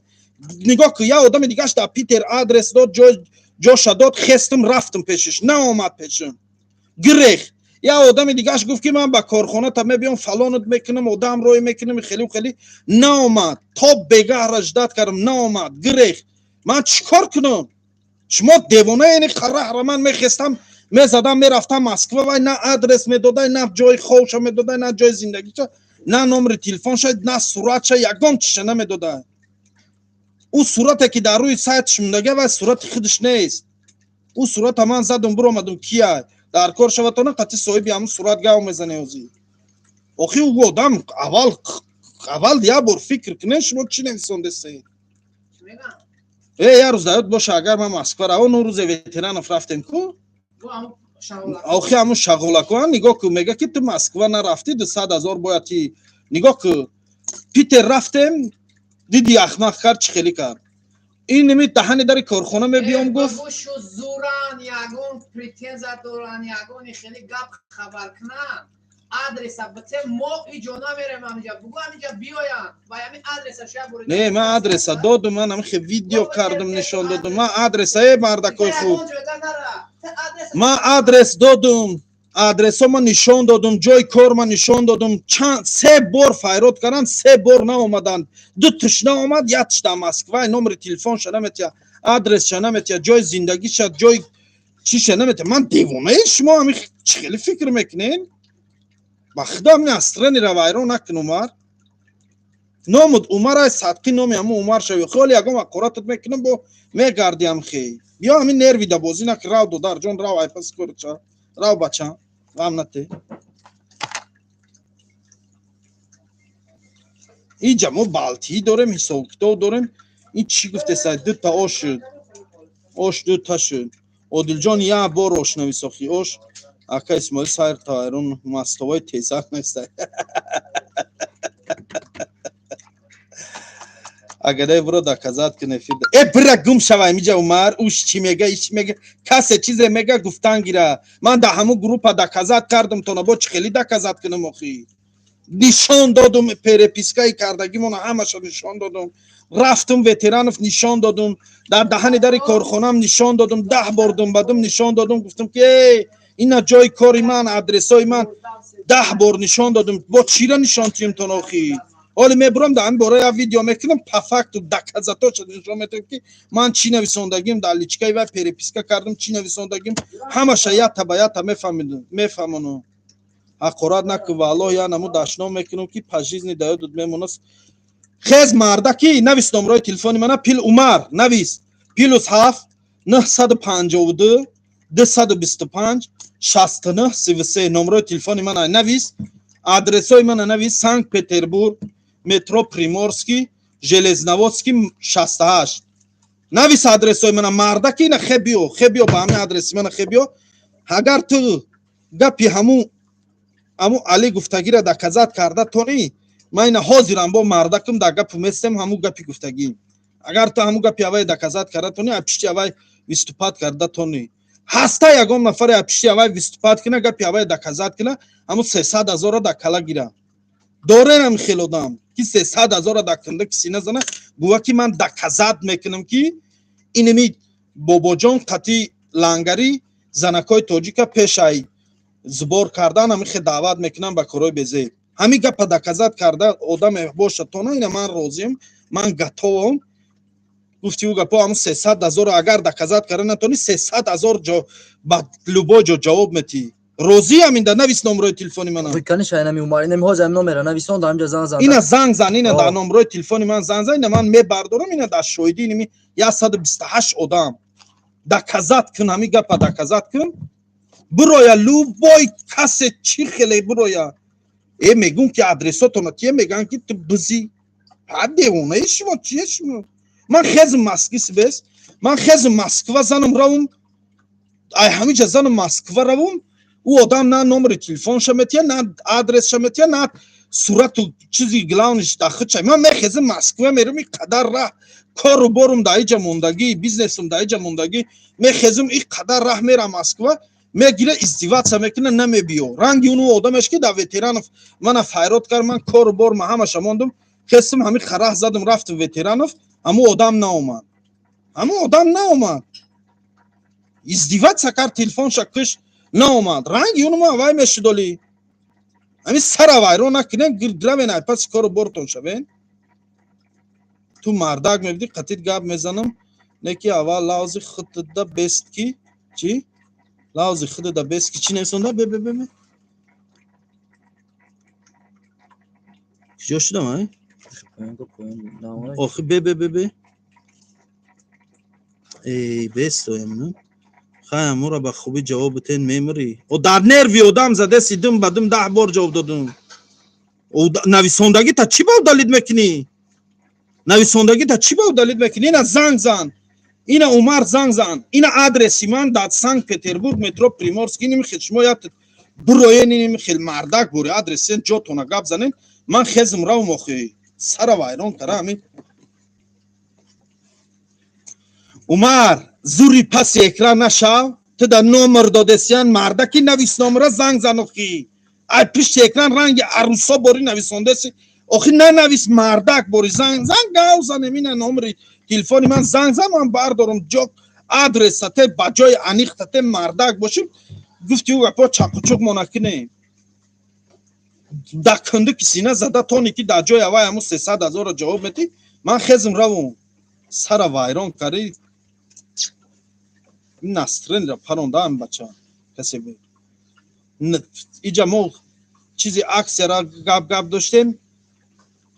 Нигоҳ ку, як одами дигаш дар Питер адрес дод, ҷоша дод, хестм, рафтм пешиш, наомад пешим, гирех. Як одами дигаш гуфт, ки ман ба корхоната мебиём, фалонат мекунам, одам рой мекунам, хеле хеле, наомад. То бегаҳра ждать кардам, наомад, гирех. Ман чӣ кор кунам? Шумо девонаени? Қараҳра ман мехестам, мезадам, мерафтам Москва? Вай на адрес медодай, на ҷои ховша медодай, на ҷои зиндагиша, на номери телефонша, на суратша, ягон чиша намедодай. Ӯ сурате, ки дар рӯи сайтш мондага, вай сурати худаш нест. Ӯ сурата ман задум, биромадум, кия дар кор шаватона, қати соҳиби ҳамун сурат гав мезане озӣ. Охи, ӯ одам аввал як бор фикр кунед, шумо чӣ нависондесед? Э, як рӯз даёд боша, агар ман Москва равон, он рӯзе Ветеранов рафтем ку, охи, ҳамун шағолакоа нигоҳ ку, мега, ки ту Москва нарафтӣ, 200 000 бояд ти. Нигоҳ ку, Питер рафтем, диди, ахмақ кард, чӣ хеле кард. Ин ними даҳани дари корхона мебиём, гуфт. Зуран ягон претензия доран, ягони хеле гап хабар кунанд, адреса бите, мо иҷо намерем, ҳамиҷа бугу, ҳамиҷа биёянд ва ҳамин адреса ша. Не, ман адреса додум, ман ҳамихе видео кардум, нишон додум ман адреса. Э, мардакои хуб, ман адрес додум, адресҳо ман нишон додум, ҷои кор ман нишон додум. Чанд се бор файрод кардам, се бор наомаданд. Ду туш наомад, як туш дар Москва, номери телефонша наметия, адресша наметия, ҷои зиндагиша, ҷои чиша наметия. Ман девонаи? Шумо ҳами чӣ хеле фикр мекунед? Ба худо, ҳамин астренира вайрон накун. Умар номуд, Умар ай садқи номи ҳамун Умар шави. Хеле ягон вақоратат мекунам, бо мегардиам. Хей, биё, ҳамин нерви да бозӣ нак. Рав, додарҷон, рав, айпаси корча рав, бача, ғам нате. Иҷа мо балтӣ дорем, ҳисобкитоб дорем. Ин чӣ гуфтеса? Дута ош шуд, ош дута шуд. Одилҷон, як бор ош нависохи ош. Ака Исмоил, сайр тайрон мастовои тезак нестай. Агадай буро доказать кун эфир. Э, бира, гум шава имиҷа. Умар уш чӣ мега, иш чӣ мега, касе чизе мега, гуфтан гира. Ман дар ҳамун группа доказать кардум, то набо чӣ хеле доказать кунам? Охи, нишон додум, перепискаи кардагимона ҳамаша нишон додум. Рафтум Ветеранов, нишон додум, дар даҳани дари корхонам нишон додум, 10 бор думбадум нишон додум, гуфтум, ки эй, ина ҷои кори ман, адресҳои ман, 10 бор нишон додум. Бо чира нишон тиюмтон? Охи, ҳоле мебурам, дар ҳамин бора як видео мекунам, по факту доказатоша нишон метавам, ки ман чӣ нависондагим дар личкаи вай, переписка кардам, чӣ нависондагим, ҳамаша ята ба ята мефаҳмонам. Ҳақорат накун, валлоҳ, я наму дашном мекунам, ки по жизни да ёдат мемонад. Хез, мардаки, навис номрои телефони мана. Пил Умар, навис: +7 952 225 69 33. Номрои телефони мана навис, адресҳои мана навис: Санкт Петербург, метро Приморский, Железноводский, 68. Навис адресҳои мана, мардаки. Ина хе биё, хе биё, ба ҳамин адреси мана хе биё. Агар ту гапи ҳамун Али гуфтагиро доказать карда тони, ман ина ҳозирам, бо мардакум дар гапу местем. Ҳамун гапи гуфтагӣ, агар ту ҳамун гапи аввай доказать карда тони, а пишти аввай выступать карда тони, ҳаста ягон нафаре а пишти аввай выступать кина, гапи аввай доказать кина, ҳамун 300 000-ро дар кала гира. Доренам хел одам, ки 300 000-ро дар кунда киси назана, гӯва, ки ман доказать мекунам, ки инами Бобоҷон қати лангари занакҳои тоҷика пешай сбор кардан ҳамихе даъват мекунам ба корҳои безеб. Ҳамин гапа доказать карда одаме боша тона, ина ман розием, ман готовам. Гуфти ӯ гапо, ҳамун 300 000 агар доказать карда натонӣ, 300 000 ҷо ба любой ҷо ҷавоб метӣ. Розиам. Инда навис номрои телефони мана. Конечно, инами Умар, инами ҳозир ҳам номера нависон, дар ҳамҷа занг зан. Ина занг зан, ина дар номрои телефони ман занг зан. Ина ман мебардорам, ина дар шоҳидӣ инами 128 одам. Доказать кун, ҳамин гапа доказать кун. Бироя, любой касе чӣ хеле бироя. Э, мегум, ки адресотона тие, меган, ки ту бизӣ, ҳа, девонаи шумо, чие шумо? Ман хезм Москвис бес, ман хезм Москва занам равум, ай ҳамиҷа занам Москва равум, ӯ одам на номери телефонша метия, на адресша метия, на Сурату чизи главный ш да худша. Ман мехезам, Москва мерам, и қадар раҳ, кору борум да иҷа мондагӣ, бизнесум да иҷа мондагӣ, мехезам, и қадар раҳ мерам Москва, мегира, издеваться мекуна, намебиё. Ранги уну одамеш, ки да Ветеранов мана файрод кард, ман кору бор ма ҳамаша мондум, хестам, ҳами хараҳ задам, рафтам Ветеранов, ҳамун одам наомад, ҳамун одам наомад, издеваться кард, телефонша киш, наомад. Ранги уну ма вай мешудоли. Ҳамин сара вайрон накунем, гирдравен, ай паси кору бортон шавен. Ту мардак мебиди, қатит гап мезанам, не ки аввал лавзи худда бест ки чӣ, лавзи худда бест ки чӣ нависонда? Бе, бе, бе, бе, куҷо шудам, ай? Охи, бе, бе, бе, бе, эй, бестоем. Хай, амура ба хубӣ ҷавоб битен, мемирӣ. О, дар нерви одам задаси, дум ба дум 10 бор ҷавоб додум. Нависондагита чӣ ба удалить мекунӣ? Нависондагита чӣ ба удалить мекунӣ? Ина занг зан, ина Умар занг зан, ина адреси ман дар Санкт Петербург, метро Приморский. Иними хел шумо як буроен, иними хел мардак бури, адресен, ҷотона гап занен. Ман хезм равм, охи сара вайрон кара ҳамин Умар. Зури паси экран нашав, ту да номер додесиян, мардаки навис, номера занг зан. Охи, ай пишти экран ранги арӯсо бори нависондаси. Охи, нанавис, мардак бори, занг зан, гав занем. Ина номери телефони ман, занг зан, ман бардорам, ҷо адресате ба ҷои аниқтате, мардак бошим. Гуфти ӯ гапо чақучуқ мо накунем. Да кунду ки сина зада тоне ки дар ҷои аввай ҳамун 300 000-ро ҷавоб метӣ, ман хезм равум. Сара вайрон карӣ, настроение ро парондаам. Бача, касе буд иҷа, мо чизи аксияра гап гап доштем,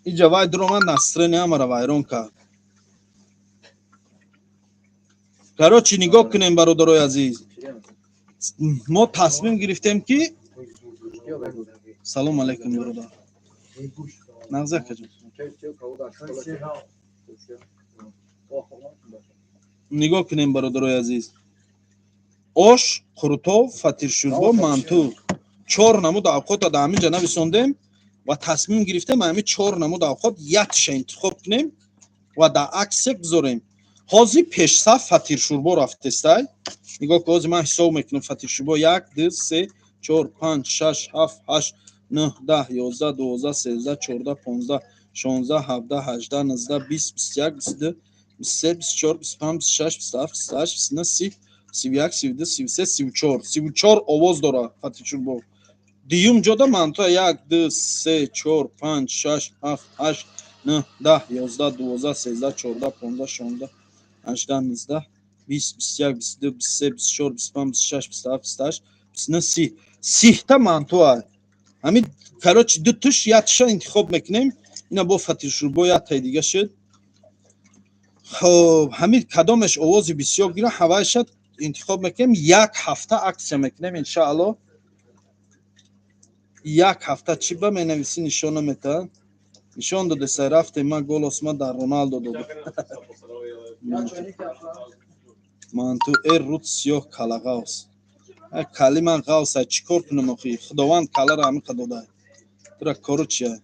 иҷа вай дуромад, настроение ҳамаро вайрон кард. Короче, нигоҳ кунем, бародарои азиз, мо тасмим гирифтем ки, салом алейкум, бародар, нағз, акаҷон. Нигоҳ кунем, бародарои азиз: ош, қурутов, фатиршӯрбо, манту, чор намуд авқота дар ҳамин ҷа нависондем ва тасмим гирифтем ҳамин чор намуд авқот якша интихоб кунем ва дар аксия гузорем. Ҳозир пешсаф фатиршӯрбо рафтестай. Нигоҳ ку, ҳозир ман ҳисоб мекунам: фатиршӯрбо як, ду, се, чор, панҷ, шаш, ҳафт, ҳашт, нӯҳ, 10, 11, 12, 13, 14, 15, 16, 17, 18, 19, 20, 21, 22, 23, 24, 25, 26, 27, 28, 29, 30, 31, 32, 33, 34. 34 овоз дорад фатиршӯрбо. Дуюм ҷода мантоа: як, ду, се, чор, панҷ, шаш, ҳафт, ҳашт, нӯҳ, 10, 11, 12, 13, 14, 15, 16, 18, 19, 20, 21, 22, 23, 24, 25, 26, 27, 28, 29, 30. 30-та мантуа. Ҳамин, короче, ду туш якташа интихоб мекунем. Ина бо фатиршӯрбо яктаи дига шуд. Хоб, ҳамин кадомеш овози бисёр гира, ҳавайша интихоб мекунем. Як ҳафта аксия мекунем, иншаалло, як ҳафта. Чӣ ба менависӣ, нишон наметаҳад? Нишон додесай, рафтем, ман голос ма дар Роналдо додам. Манту э руд сиёҳ кала ғавс. Кали ман ғавса, чӣ кор кунам охи? Худованд каларо ҳамиқа дода, тура кору чия?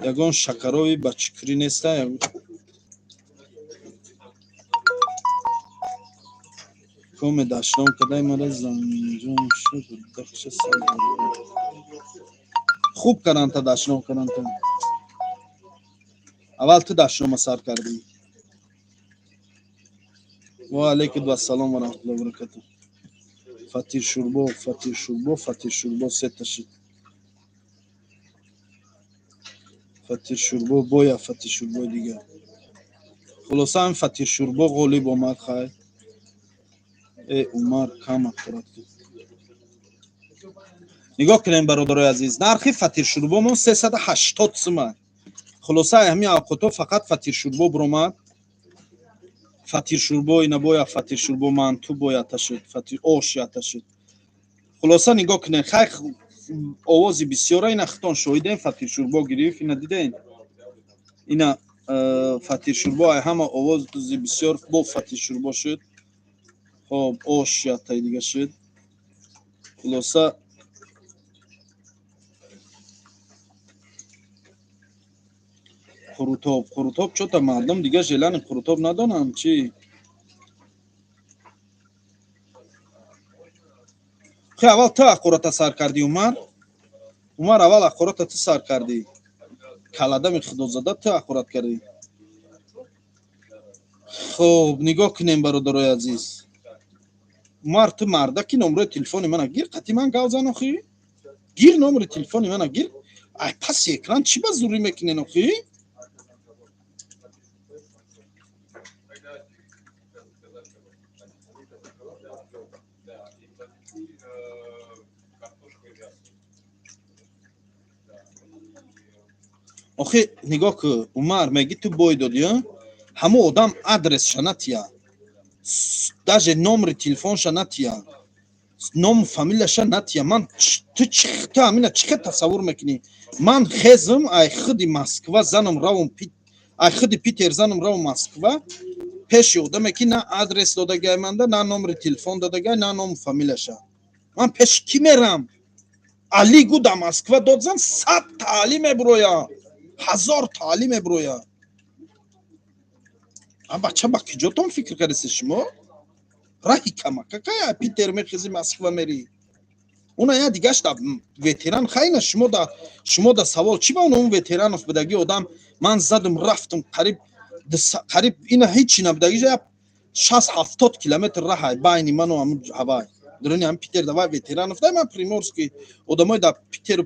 Ягон шакарови ба чукурӣ неста? Коме дашном кадай мара занҷон шуд. Хуб каранта, дашном каранта. Аввал ту дашнома сар кардӣ. Ва алайкум вассалом ва раҳматуллоҳи ва баракатуҳ. Фатиршӯрбо, фатиршӯрбо, фатиршӯрбо, сета шуд фатиршӯрбо. Боя фатиршӯрбои дигар. Хулоса, ҳамин фатиршӯрбо ғолиб омад. Хай, э Умар, кам ақурат. Нигоҳ кунем, бародарои азиз, нархи фатиршӯрбомон 380 сума. Хулоса, ҳамин авқотҳо фақат фатиршӯрбо биромад. Фатиршӯрбо ина боя фатиршӯрбо, манту боята шуд, фатир ош ята шуд. Хулоса, нигоҳ кунед, хай, овози бисёра, ина хитон шоҳидем, фатиршӯрбо гирифт. Ина дидем, ина фатиршӯрбо ай ҳама овози бисёр бо фатиршӯрбо шуд. Хоб, ош ятаи дига шуд. Хулоса. Қурутоб, Қурутоб, чё-то мардум дига желани Қурутоб надонанд, чӣ? Хе, аввал ту ҳақората сар кардӣ, Умар. Умар, аввал ҳақората ту сар кардӣ. Каладами худозада, ту ҳақорат кардӣ. Хоб, нигоҳ кунем, бародарои азиз. Умар, ту мардаки, номрои телефони мана гир, қати ман гав зан охи. Гир, номери телефони мана гир. Ай паси экран чӣ ба зурӣ мекунен охи? Охи, нигоҳ ку, Умар, меги ту бой додӣ, ҳамо одам адресша натия, даже номери телефонша натия, ному фамилияша натия. Ман ту ту ҳамина чӣ хел тасаввур мекунӣ? Ман хезм ай худи Москва занам равом, ай худи Питер занам равом Москва, пеши одаме ки на адрес додагай манда, на номери телефон додагай, на ному фамилияша. Ман пеши кӣ мерам? Али гу да Москва дод зан, 100 та Али мебуроя, 1000 та Али мебуроя. А бача, ба киҷотон фикр кардеси шумо? Раҳи камакакая Питер мехези, Москва мери. Уна я дигаш да ветеран хайна. Шумо да савол: чӣ ба он Ветеранов будаги одам? Ман задум, рафтум, қариб ина ҳечи набудаги, 60-70 километр раҳай байни ману ҳамун ҳавай дуруни ҳам Питер давай Ветеранов дай. Ман Приморский, одамои да Питеру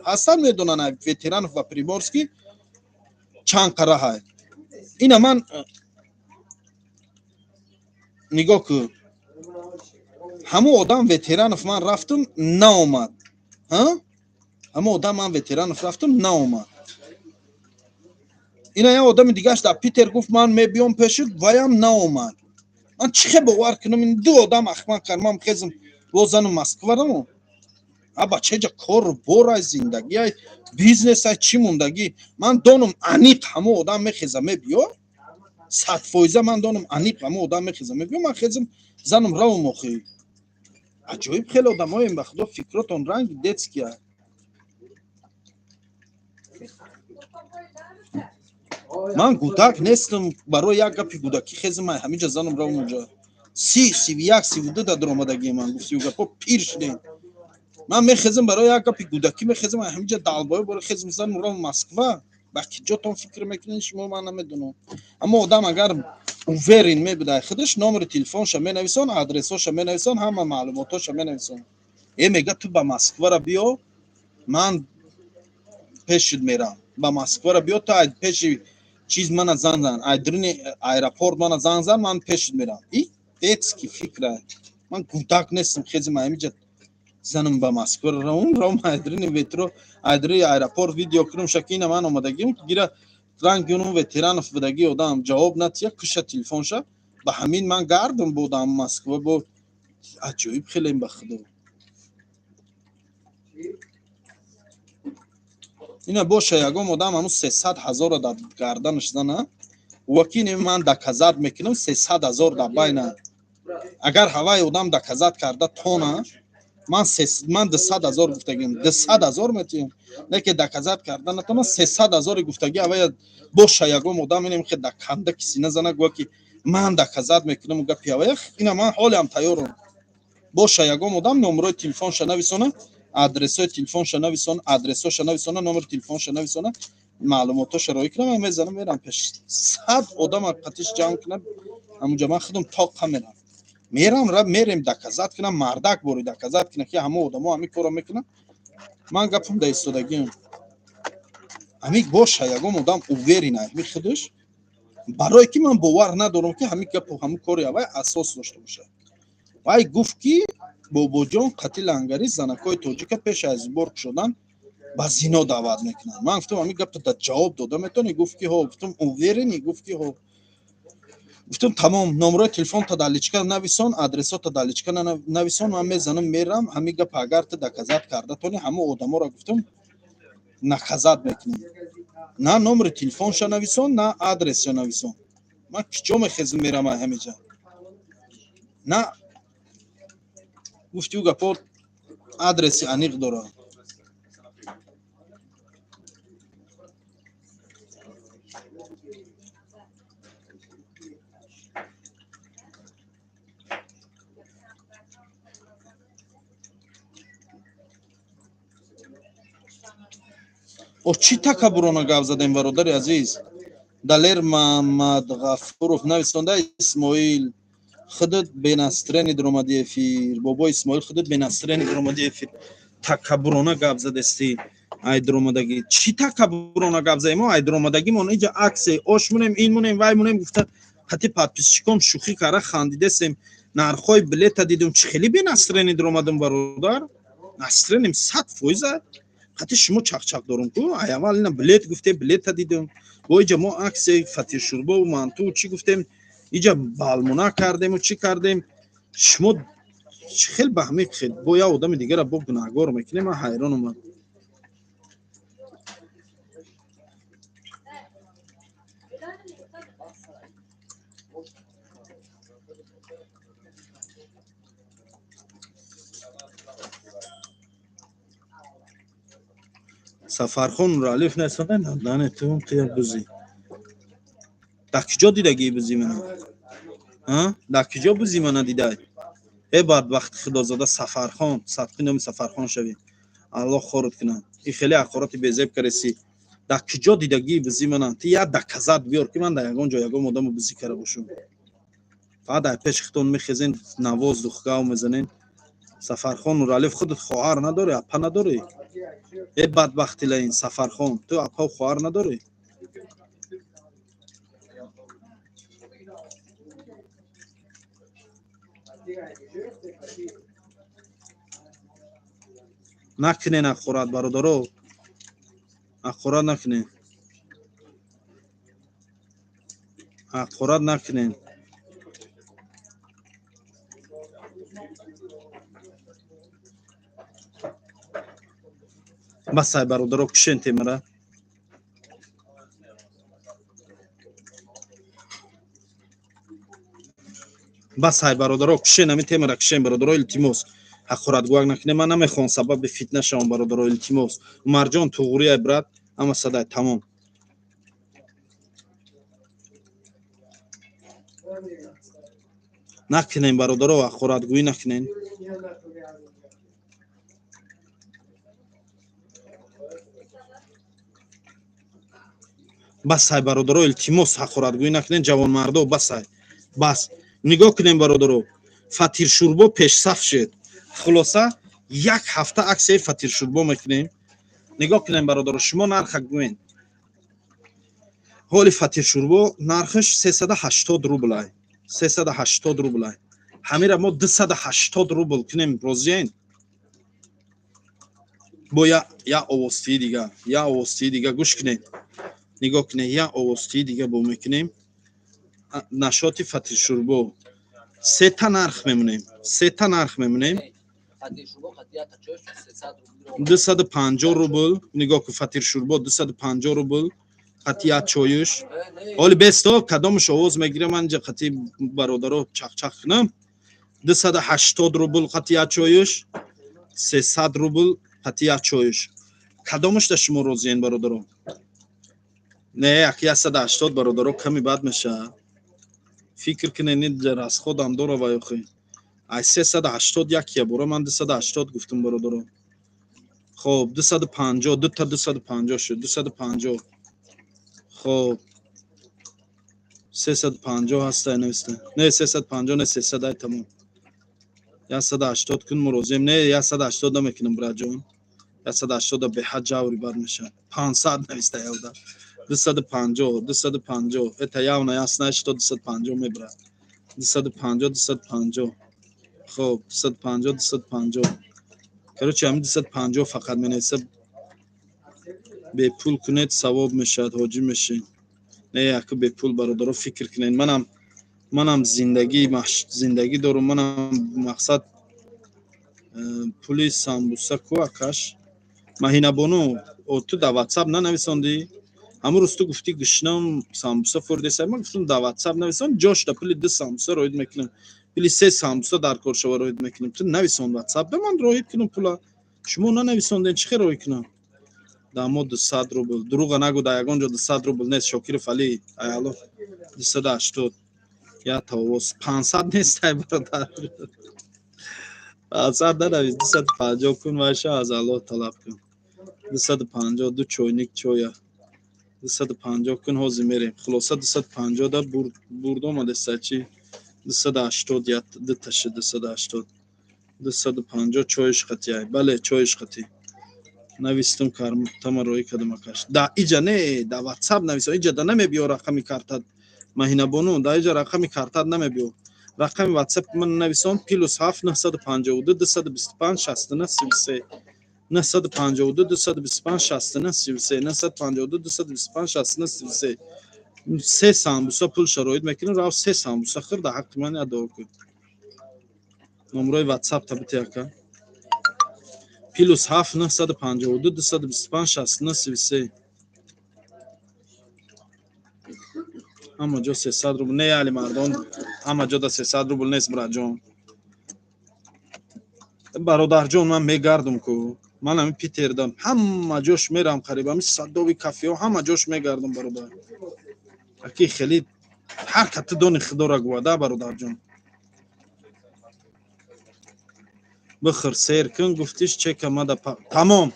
ҳастан, медонанд, Ветеранов ва Приморский чанд қараҳай. Ина ман нигоҳ ку, ҳамун одам Ветеранов ман рафтум, наомад. Ҳамун одам, ман Ветеранов рафтум, наомад. Ина я одами дигаш дар Питер гуфт, ман мебиём пешит, ваям наомад. Ман чӣ хел бовар кунам? Ин ду одам ахмақ кард. Ман хезм, бозанум Москварамо. А бачаҷа кору борай, зиндагиай, бизнесай, чӣ мондагӣ? Ман донум, аниқ ҳамун одам мехеза, мебиё, 100%. Ман донум, аниқ ҳамун одам мехеза, мебиё. Ман хезм, занум, равум охи. Аҷоиб хеле одамоем, ба худо, фикротон ранги детския. Ман гудак нестам, барои як гапи гудакӣ хезм, ай ҳамиҷа занум, равум унҷа. 30, 31, 32 да дуромадагии ман гуфтию гапо, пир шудем. Ман мехезм, барои як гапи гудакӣ мехезм, ай ҳамиҷа далбоё боро хезм, занум, равум Москва. Ба киҷотон фикр мекунед шумо, ман намедонам. Аммо одам агар уверен мебудай худаш, номери телефонша менависон, адресоша менависон, ҳама маълумотоша менависон. Е, мега, ту ба Москвара биё, ман пешит мерам. Ба Москвара биё, ту ай пеши чиз мана занг зан, ай дуруни аэропорт мана занг зан, ман пешит мерам. И детский фикра. Ман гудак нестам, хезим, ҳамиҷа занам, ба Москва равум, равум, ай дуруни метро, ай дуруни аэропорт видео кунум, шакина, ман омадагим, гира. Ранги унун Ветеранов будаги одам ҷавоб натия, куша телефонша. Ба ҳамин ман гардам будам Москва бо. Аҷоиб хелем, ба худо. Ина боша, ягон одам ҳамун 300 000-ро дар гарданаш зана, вакини ман доказать мекунам, 300 000 дар байна. Агар ҳаваи одам доказать карда тона, ман 200 000 гуфтагим, 200 000 метиҳам. Не ки доказать карда натона, 300 000-и гуфтаги ҳавая боша, ягон одам инем хе да канда киси назана, гӯя ки ман доказать мекунам гапи ҳавая. Ина ман ҳолиам тайёрам. Боша, ягон одам номерои телефонша нависона, адресои телефонша нависона, адресоша нависона, номери телефонша нависона, маълумотоша роӣ кунам, ман мезанам, мерам пеш, 100 одама қатиш ҷамъ кунам ҳамунҷа, ман худам тоққа мерам, мерем доказать кунам. Мардак бори доказать кунам, ки ҳама одамо ҳамин корро мекунам. Ман гапам да истодагиам. Ҳамин боша, ягон одам уверен ҳами худаш, барое ки ман бовар надорам, ки ҳамин гапу ҳамин кори авай асос дошта бошад. Вай гуфт, ки Бобоҷон қати лангари занакҳои тоҷика пеш аз сбор шудан ба зино даъват мекунанд. Ман гуфтам, ҳамин гапто да ҷавоб дода метавонӣ? Гуфт, ки ҳо. Гуфтам, уверен ӣ? Гуфт, ки ҳо. Гуфтам, тамом, номерои телефонта дар личка нависон, адресота дар личка нависон, ман мезанам, мерам. Ҳамин гап агар ту доказать карда тони, ҳама одаморо, гуфтам, наказать мекунем. На номери телефонша нависон, на адресша нависон. Ман киҷо мехезм, мерам ҳамиҷа? На гуфти ӯ гапо адреси аниқ дорад. О, чӣ такаббурона гап задем, бародари азиз? Далер Мамадғафуров нависонда: Исмоил, худат бе настроение дуромади эфир. Бобо Исмоил, худат бе настроение дуромади эфир, такаббурона гап задестӣ. Ай дуромадагӣ чӣ такаббурона гап задем? Мо ай дуромадагимон иҷа аксе ош мунем, ин мунем, вай мунем гуфта, хати подписчиком шӯхӣ кара, хандидесем. Нархҳои билета дидум, чӣ хеле бе настроение дуромадам, бародар. Настроением 100%. Хати шумо чақчақ дорум ку. Ай аввал ина билет гуфте, билета дидум. Бо иҷа мо аксе фатиршурбову манту чӣ гуфтем, иҷа балмуна кардему чӣ кардем. Шумо чӣ хел ба ҳамин хел бо як одами дигара бо гунаҳгор мекунем? Ман ҳайронам. Сафархон Нуралиев несода надане ту тия бузи. Дар киҷо дидагии бузи мана? Дар киҷо бузи мана дидай? Э, бадбахти худозода Сафархон, садқи номи Сафархон шавӣ, Аллоҳ хорат кунад. И хеле ҳақорати безеб кареси. Дар киҷо дидагии бузи мана? Ти як доказать биёр, ки ман дар ягон ҷо ягон одамо бузӣ кара бошам. Фақат дар пеши худтон мехезен, навоз духгав мезанен. Сафархон Нуралиев, худат хоҳар надорӣ, апа надорӣ? Э, бадбахти лаин Сафархон, ту апау хоҳар надорӣ? Накунен ҳақорат, бародаро, ҳақорат накунен, ҳақорат накунен. Басай, бародаро, кушен темара. Басай, бародаро, кушен ҳамин темара, кушен, бародаро, илтимос, ҳақоратгӯак накунем. Ман намехоҳам сабаби фитна шавам, бародаро, илтимос. Умарҷон, туғрияй, брат, ҳама садай, тамом. Накунем, бародаро, ҳақоратгӯӣ накунем. Басай, бародаро, илтимос, ҳақоратгӯӣ накунем. Ҷавонмардо, басай, бас. Нигоҳ кунем, бародаро, фатиршурбо пешсаф шуд. Хулоса, як ҳафта аксияи фатиршурбо мекунем. Нигоҳ кунем, бародаро, шумо нарха гӯен. Ҳоли фатиршурбо нархаш 380 рублай, 380 рублай. Ҳамира мо 280 рубл кунем, розиен? Бо я овозтии дига, я овозтии дига гӯш кунед, нигоҳ кунед, я овозтии дига бо мекунем. Нашоти фатиршурбо сета нарх мемонем, сета нарх мемонем: 250 рубл. Нигоҳ кун, фатиршурбо 250 рубл қати як чоюш. Ҳоли бесто кадомаш овоз мегирам, ман инҷа қати бародаро чақчақ кунам. 280 рубл қати як чоюш, 300 рубл қати як чоюш. Кадомашда шумо розиен, бародаро? Не, як 180, бародаро, ками бад мешавад. Фикр кунед, расходам дора ва ёхи. Ай 380 як ябора ман 280 гуфтум, бародаро. Хоб, 250, дута 250 шуд, 250. Хоб, 350 ҳаста нависта. Не, 350 не, 300 ай, тамом. 180 кун, мо розием. Не, 180 намекунам, братҷон. 180 беҳад ҷаври бад мешавад. 500 нависта явда. 250, 250. Это явно ясно, что 250 мебрад. 250, 250. Хоб, 250, 250. Короче, ҳамин 250 фақат менависа. Бепул кунед, савоб мешавад, ҳоҷӣ мешед. Не, яку бепул, бародаро, фикр кунед. Манам зиндагӣ дорум, манам мақсад пули самбуса ку акаш. Маҳинабону, ту дар ватсап нанависондӣ? Ҳамун рӯз ту гуфтӣ, гушнам, самбуса фурдеса. Ман гуфтам, дар ватсап нависон, ҷошда пули ду самбуса роид мекунам, пули се самбуса дар кор шава роид мекунам. Ту нависон ватсап, ба ман роид кунам пула. Шумо нанависонден, чӣ хел роид кунам? Дамо 200 рубл. Дурӯға нагӯ, дар ягон ҷо 200 рубл нест. Шокиров Али, аяло 280. Я тавоз 500 нест, ай бародар. 500 нанавис, 250 кун, вайша аз Аллоҳ талаб кун. 250 ду чойник чоя. 250 кун, ҳозир мерем. Хулоса 250 да бурд омадеста чи? 280 я дуташи 280. 250 чоиш қатиай. Бале, чоиш қатӣ. Навистум, картама роӣ кардам акаш. Да иҷа не, да WhatsApp нависо. Иҷа да намебиё рақами картат. Маҳинабону, да иҷа рақами картат намебиё. Рақами WhatsApp ман нависон: +7 952 225 69 33, 952 225 69 33, 952 225 69 33. Се самбуса пул шароит мекунем, рав се самбуса хӯр, да ҳаққи ман адо кун. Номрои WhatsApp табити ака: +7 952 225 69 33. Ҳама ҷо 300 рубл не, али мардон, ҳама ҷо да 300 рубл нест, браҷон. Бародарҷон, ман мегардум ку, ман ҳами Питердам, ҳама ҷош мерам, қариб ҳами садови кафеҳо ҳама ҷош мегардум, бародар. Аки хеле ҳар кати дони худора гувада, бародарҷон. Бихӯр, сер кун, гуфтиш чека мада. Тамом,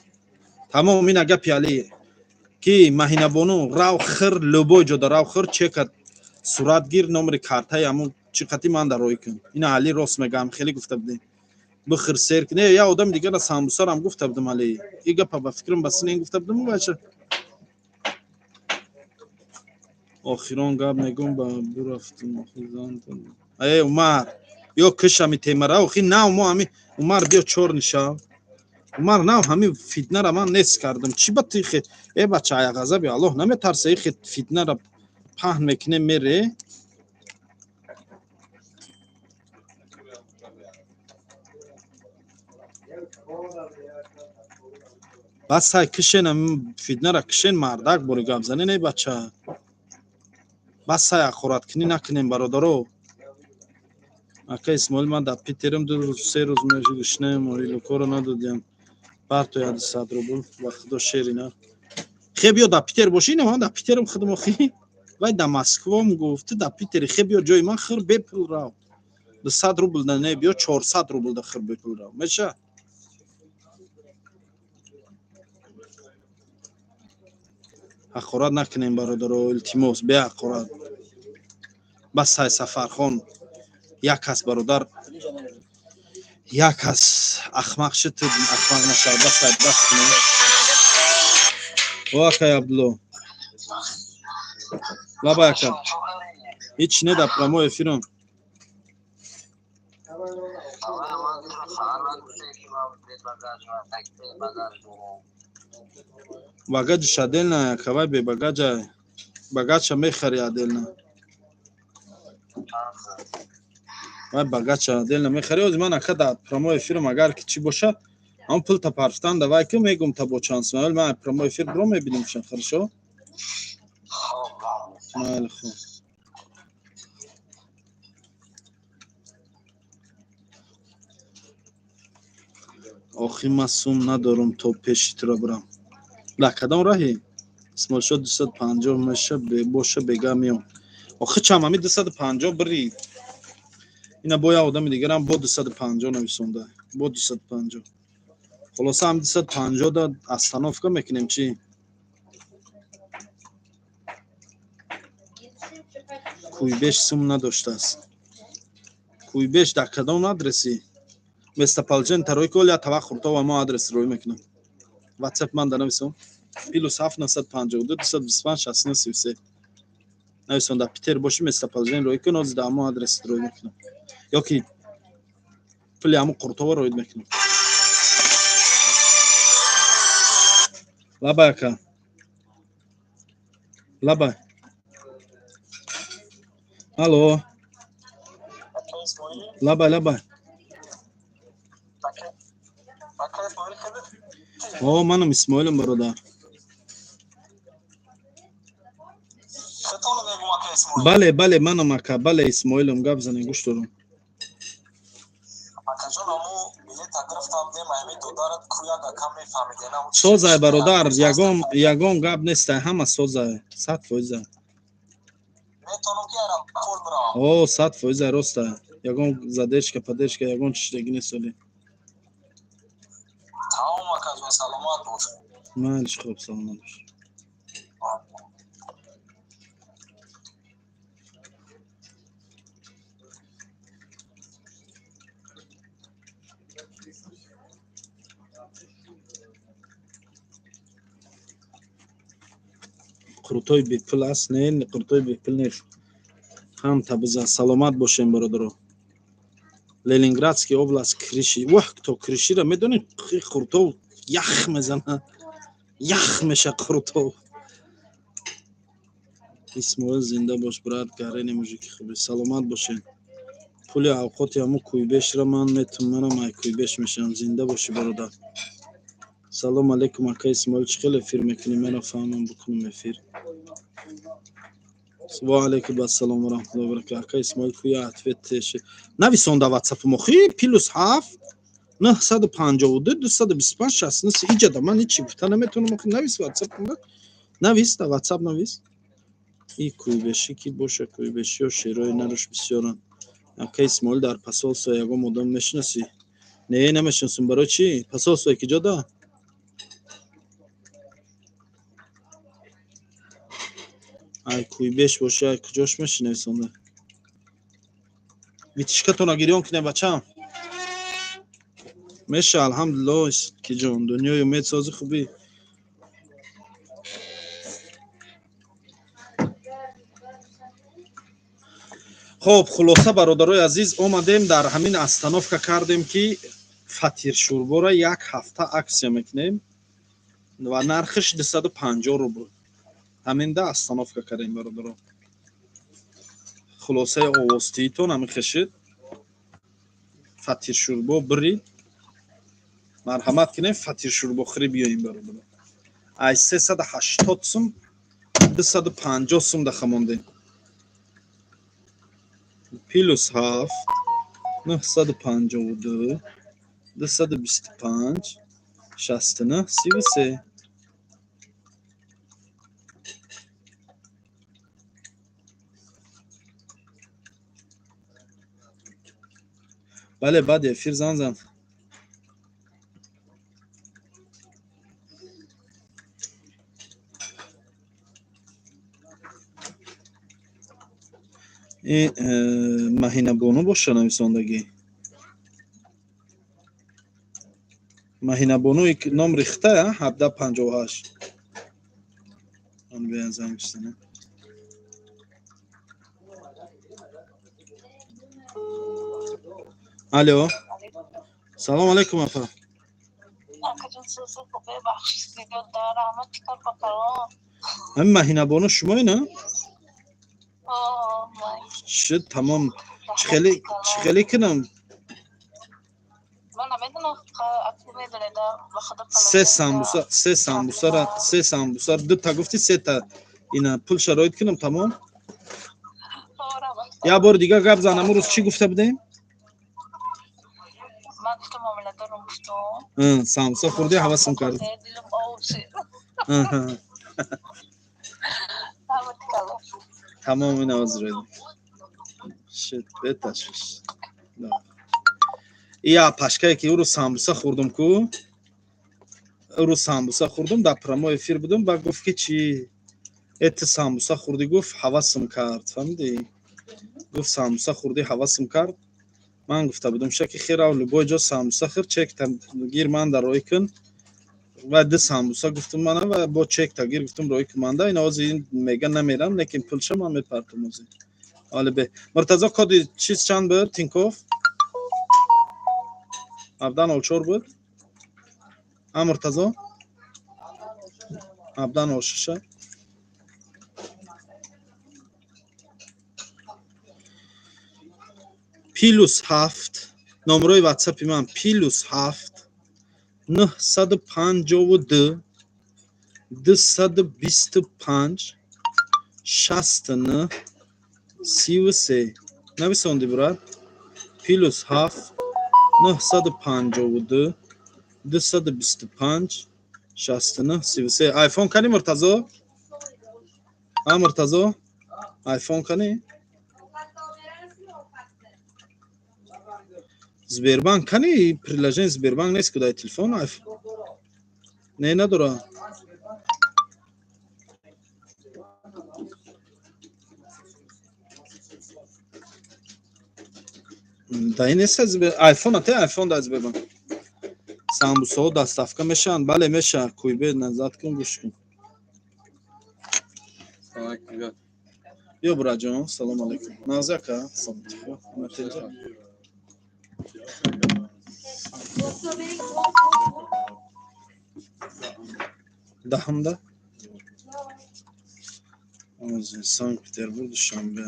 тамом, ина гапи али ки Маҳинабону, рав хир, любой ҷода рав хир, чека сурат гир, номери картаи ҳамун чӣ қати ман дар рой кун. Ина Али рост мегӯям, хеле гуфта будем, бихӯр, сер кун. Я одами дигара самбусарам гуфта будам, али, и гапа ба фикрам ба синен гуфта будам. Бача, охирон гап мегӯм, ба бурафтум. Э, Умар, ё киш ҳами темара, охи нав мо ҳами. Умар, биё, чор нишав. Умар, нав ҳами фитнара ман нест кардам. Чӣ ба ти хе? Э, бача, ая ғазаби Аллоҳ наметарса, ихе фитнара паҳн мекуне, мере. Бас, сай кишен, фитнара кишен, мардак бори гап занен. Эй бача, бас, сай, ҳақораткунӣ накунем, бародаро. Ака Исмоил, ман дар Питерам, 2 рӯз, 3 рӯз меши, гушнаем, илукоро надодиям. Партоя 200 рубл, ба худо, шерина. Хе, биё, дар Питер бошӣ. Ина ман дар Питерам худам, охи вай дар Москвом гуфт, ту дар Питери. Хе, биё, ҷои ман хӯр, бепул рав. 200 рубл да не, биё, 400 рубл да хӯр, бепул рав, меша. Ҳақорат накунем, бародаро, илтимос, беҳақорат. Бас, сай, Сафархон, як кас, бародар, як кас ахмақ шуд, ту ахмақ нашав. Бас, сай, бас кунем. О, акай Абдулло, лабай, ака. Ҳеч не, дар прямой эфирам. Аввал ман туро хабар нагуфтем, ки ман бебагаж ва такси багаж дорам. Багажиш отдельно, акавай, бебагаҷа. Багажша мехари отдельно. Вай багажша отдельно мехари. Ози ман, ака, дар прямой эфирам, агар ки чӣ бошад, ҳамн пул та парфтан давай ки мегум та бо чанд сум. Ман прямой эфир биро, мебинемшон, хорошо? Хоб. Майли, хуб. Охи, ман сум надорам то пеши туро бирам. Ла кадом раҳӣ, Исмоилшо? 250 меша боша, бега меом. Охи, чам ҳами 250 бирӣ. Ина бо як одами дигарам бо 250 нависонда, бо 250. Хулоса, ҳам 250 да остановка мекунем, чӣ? Куйбеш сум надоштааст. Куйбеш дар кадом адреси? Местоположение тарои ки оля тавақ хуртова, мо адрес рӯй мекунам. Ватсап ман да нависон: +7 952 225 69 33. Нависон, дар Питер боши, местоположение рӯй кун, ҳозир дар ҳамон адрес рӯй мекунам ё ки пули ҳамон қуртова рӯй мекунам. Лабай, ака, лабай, алло. Ака Исмоил? Лабай, лабай. Ака Исмоил, хеле? О, манам Исмоилам, бародар. Хетоно мегум, ака Исмоил. Бале, бале, манам, ака, бале, Исмоилам, гап занем, гӯш дорам. Акаҷон, аму билета гирифта будем, ами додарат куяк. Созай, бародар, ягон гап нестай, ҳама созай, 100%. О, 100% ростай, ягон задержка падержка, ягон чиштагӣ нест оли. Майлиш, хуб, саломат бош. Қурутои бепул аст? Не, қурутои бепул нест, ҳамта биза. Саломат бошем, бародаро. Ленинградский область, Криши. Вах, то Кришира медонӣ, қурутов ях мезана, ях меша қурутов. Исмоил, зинда бош, брат, гарени мужики хуби. Саломат бошем. Пули авқоти ҳаму Куйбешра ман метум, манам ай Куйбеш мешавам. Зинда бошӣ, бародар. Салом алейкум, ака Исмоил, чӣ хел эфир мекунӣ? Мара фаҳмам, бикунам эфир. Ва алейкум ассалом ва раҳматуллоҳи ва баракатуҳ. Ака Исмоил, куя ответ теше нависонда ватсапи мо хи +7 952 225 69. Иҷада ман ҳечи гуфта наметавонам охи. Навис ватсап, навис, да ватсап навис. И Куйбешӣ ки боша, Куйбешиё шерои наруш бисёранд. Ака Исмоил, дар посольство ягон одам мешинасӣ? Не, намешинасам. Барои чӣ? Посольство ки ҷода? Ай Куйбеш боши, ай куҷош мешинависонда? Витишкатона гирён кунем, бачам. Меша, алҳамдулиллоҳ, ки ҷон, дунёи умед сози, хубӣ. Хоб, хулоса, бародарои азиз, омадем, дар ҳамин остановка кардем, ки фатиршӯрбора як ҳафта акция мекунем ва нархиш 250 рубл. Ҳаминда остановка кардем, бародаро. Хулосаи овозтиитон ҳамин хешид. Фатиршӯрбо бирид, марҳамат кунем, фатиршӯрбохӯрӣ биёем, бародаро. Ай 380 сум 250 сум даха мондем. +7 952 225 69 33. Бале, баъди эфир зан зан. И Маҳинабону боша нависондагӣ. Маҳинабону ном рихта 1758. Он биён, занг бизанем. Алло, салом алейкум, апа. Акаҷон, сӯзу, бебахшид, зиёд раҳмат, чӣ кор ба калон. Ҳамин Маҳинабону шумои, на? Шуд, тамом. Чӣ хеле кунам? Ман намедонам, аку медонеда, ба худо. Се самбуса, се самбусара, се самбуса, дута гуфти, сета. Ина пул шароит кунам, тамом. Як бори дигар гап зан, амн рӯз чӣ гуфта будем? Ман гуфтам, ҳомиладорам, гуфтам. Самбуса хӯрди, ҳавасам кард. Дилам об шуд. Раҳмати калон. Тамом, ина ҳозир шуд, беташвиш. Я пашкае ки ӯ рӯз самбуса хӯрдум ку, ӯ рӯз самбуса хӯрдум, дар прямой эфир будум, ба гуфт ки чи эти самбуса хӯрдӣ, гуфт, ҳавасм кард, фаҳмидӣ? Гуфт, самбуса хӯрдӣ, ҳавасм кард. Ман гуфта будум шаки херав, любой ҷо самбуса хӯр, чек гир, ман дар роҳӣ кун. Ва ду самбуса гуфтум мана, ва бо чек тагир, гуфтум, роҳӣ кун манда. Ина ҳозир ин мега намерам, лекин пулша ман мепартам ҳозир. Оле бе Муртазо, коди чиз чанд буд? Тинков 1704 буд. А Муртазо, 1706-а. +7, номерои ватсапи ман +7 952 225 69 33. Нависонди, брат? +7 952. 225 69 33. Айфон кани, Муртазо? А, Муртазо, айфон кани? Сбербанк кани? Приложение Сбербанк нест ку дар телефон? Не, надора. Да, ин нест айфон, ате айфон дар Сбербанк. Самбусаҳо доставка мешаванд? Бале, мешаванд. Кӯйбе назад кун, гӯш кун. Ё, бураҷон, салом алейкум. Нағз, ака? Саломатихо. Даҳамда Санкт Петербург, Душанбе,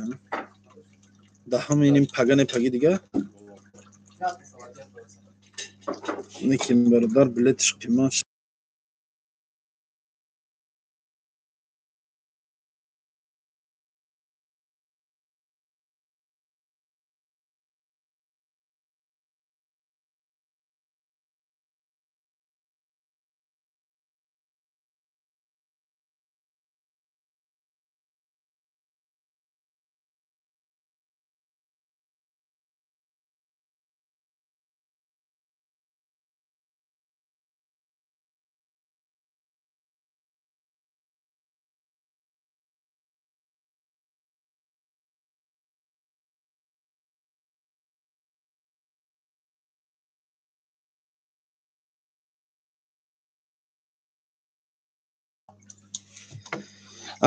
даҳам иним пагане, паги дига. Неким, бародар, билетиш қимат.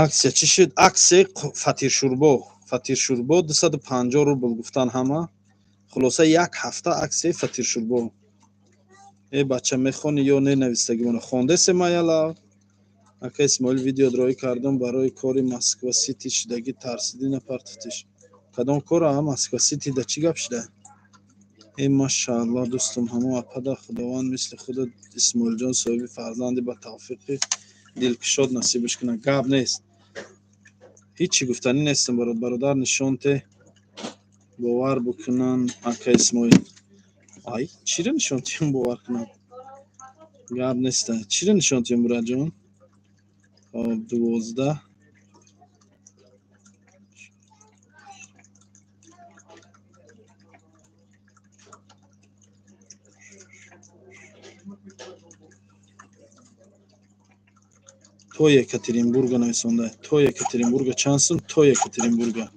Акция чӣ шуд? Акция фатиршӯрбо, фатиршӯрбо 250 рубл гуфтан ҳама. Хулоса, як ҳафта аксияи фатиршӯрбо. Э, бача, мехонӣ ё не? Навистагимона хондесе, маяла. Ака Исмоил, видео роӣ кардам барои кори Москва Сити шудагӣ, тарсидӣ, напартофтиш. Кадом кора? Москва Сити да чӣ гап шуда? Э, машаалло, дӯстум, ҳамо апада Худованд мисли худат, Исмоилҷон, соҳиби фарзанди ба тавфиқи дилкушод насибаш кунад. Гап нест, ҳичи гуфтанӣ нестам. Бародар, нишонте, бовар бикунан. Ака Исмоил, ай, чиро нишон тиём, бовар кунам? Гап неста, чиро нишон тиём, бураҷон? Хоб, 12. То Екатеринбурга нависонда. То Екатеринбурга чанд сум? То Екатеринбурга.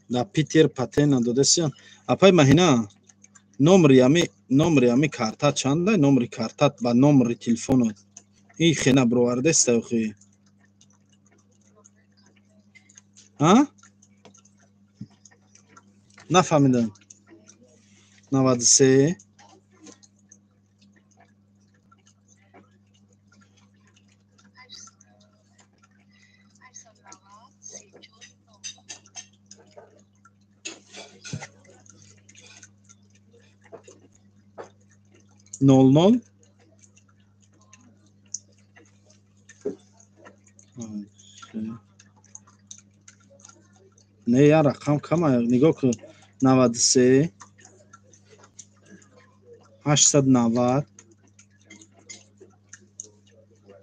Да Питер патент надодасиян. Апай Маҳина, номери ами карта чанда? Номери картат ба номери телефонот и хена бировардеста охи, а нафаҳмидам. 93. 00. Не, як рақам кама, нигоҳ кун: 93 890.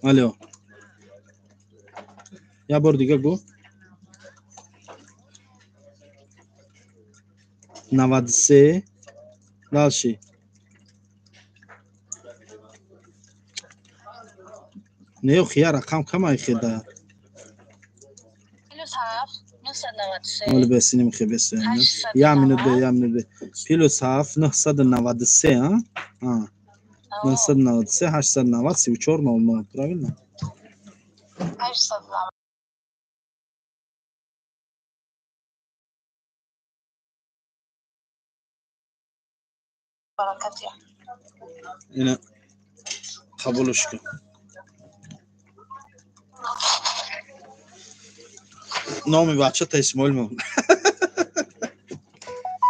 Алё, як бор дига гӯ. 93, дальше. Не, охи, як рақам кама хеда. Оли бесиним хе бесиним. Як минут бе, як минут бе. +7 993, а? А. 993 890 34 00, правильно? Ина қабулш кун. Номи бачата Исмоил мон.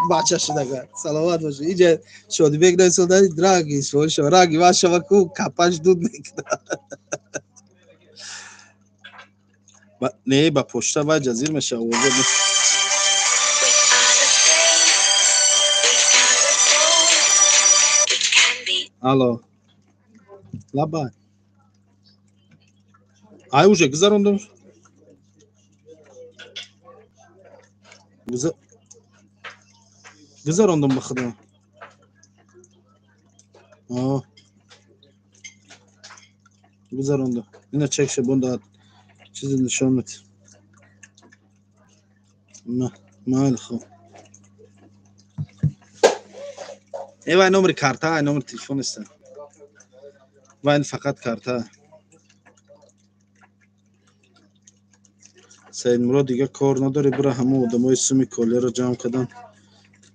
Бача шудага, саломат бошед. Иҷа Шодибек нарисонда, раги Исмоил шава, раги ва шава ку капаш дуд мекунад. Не, ба почта вай ҷазир мешава. Овоза. Алло. Лабай. Ай, уже гузарондум. Гузарондум ба худо. О. Гузарондум. Ина чекша бонда чизи нишон мед. Майли, хуб. Э, вай номери карта, ай номери телефон неста. Вай фақат карта. Саидмурод, дига кор надори, бира ҳама одамои суми колияро ҷамъ кардан,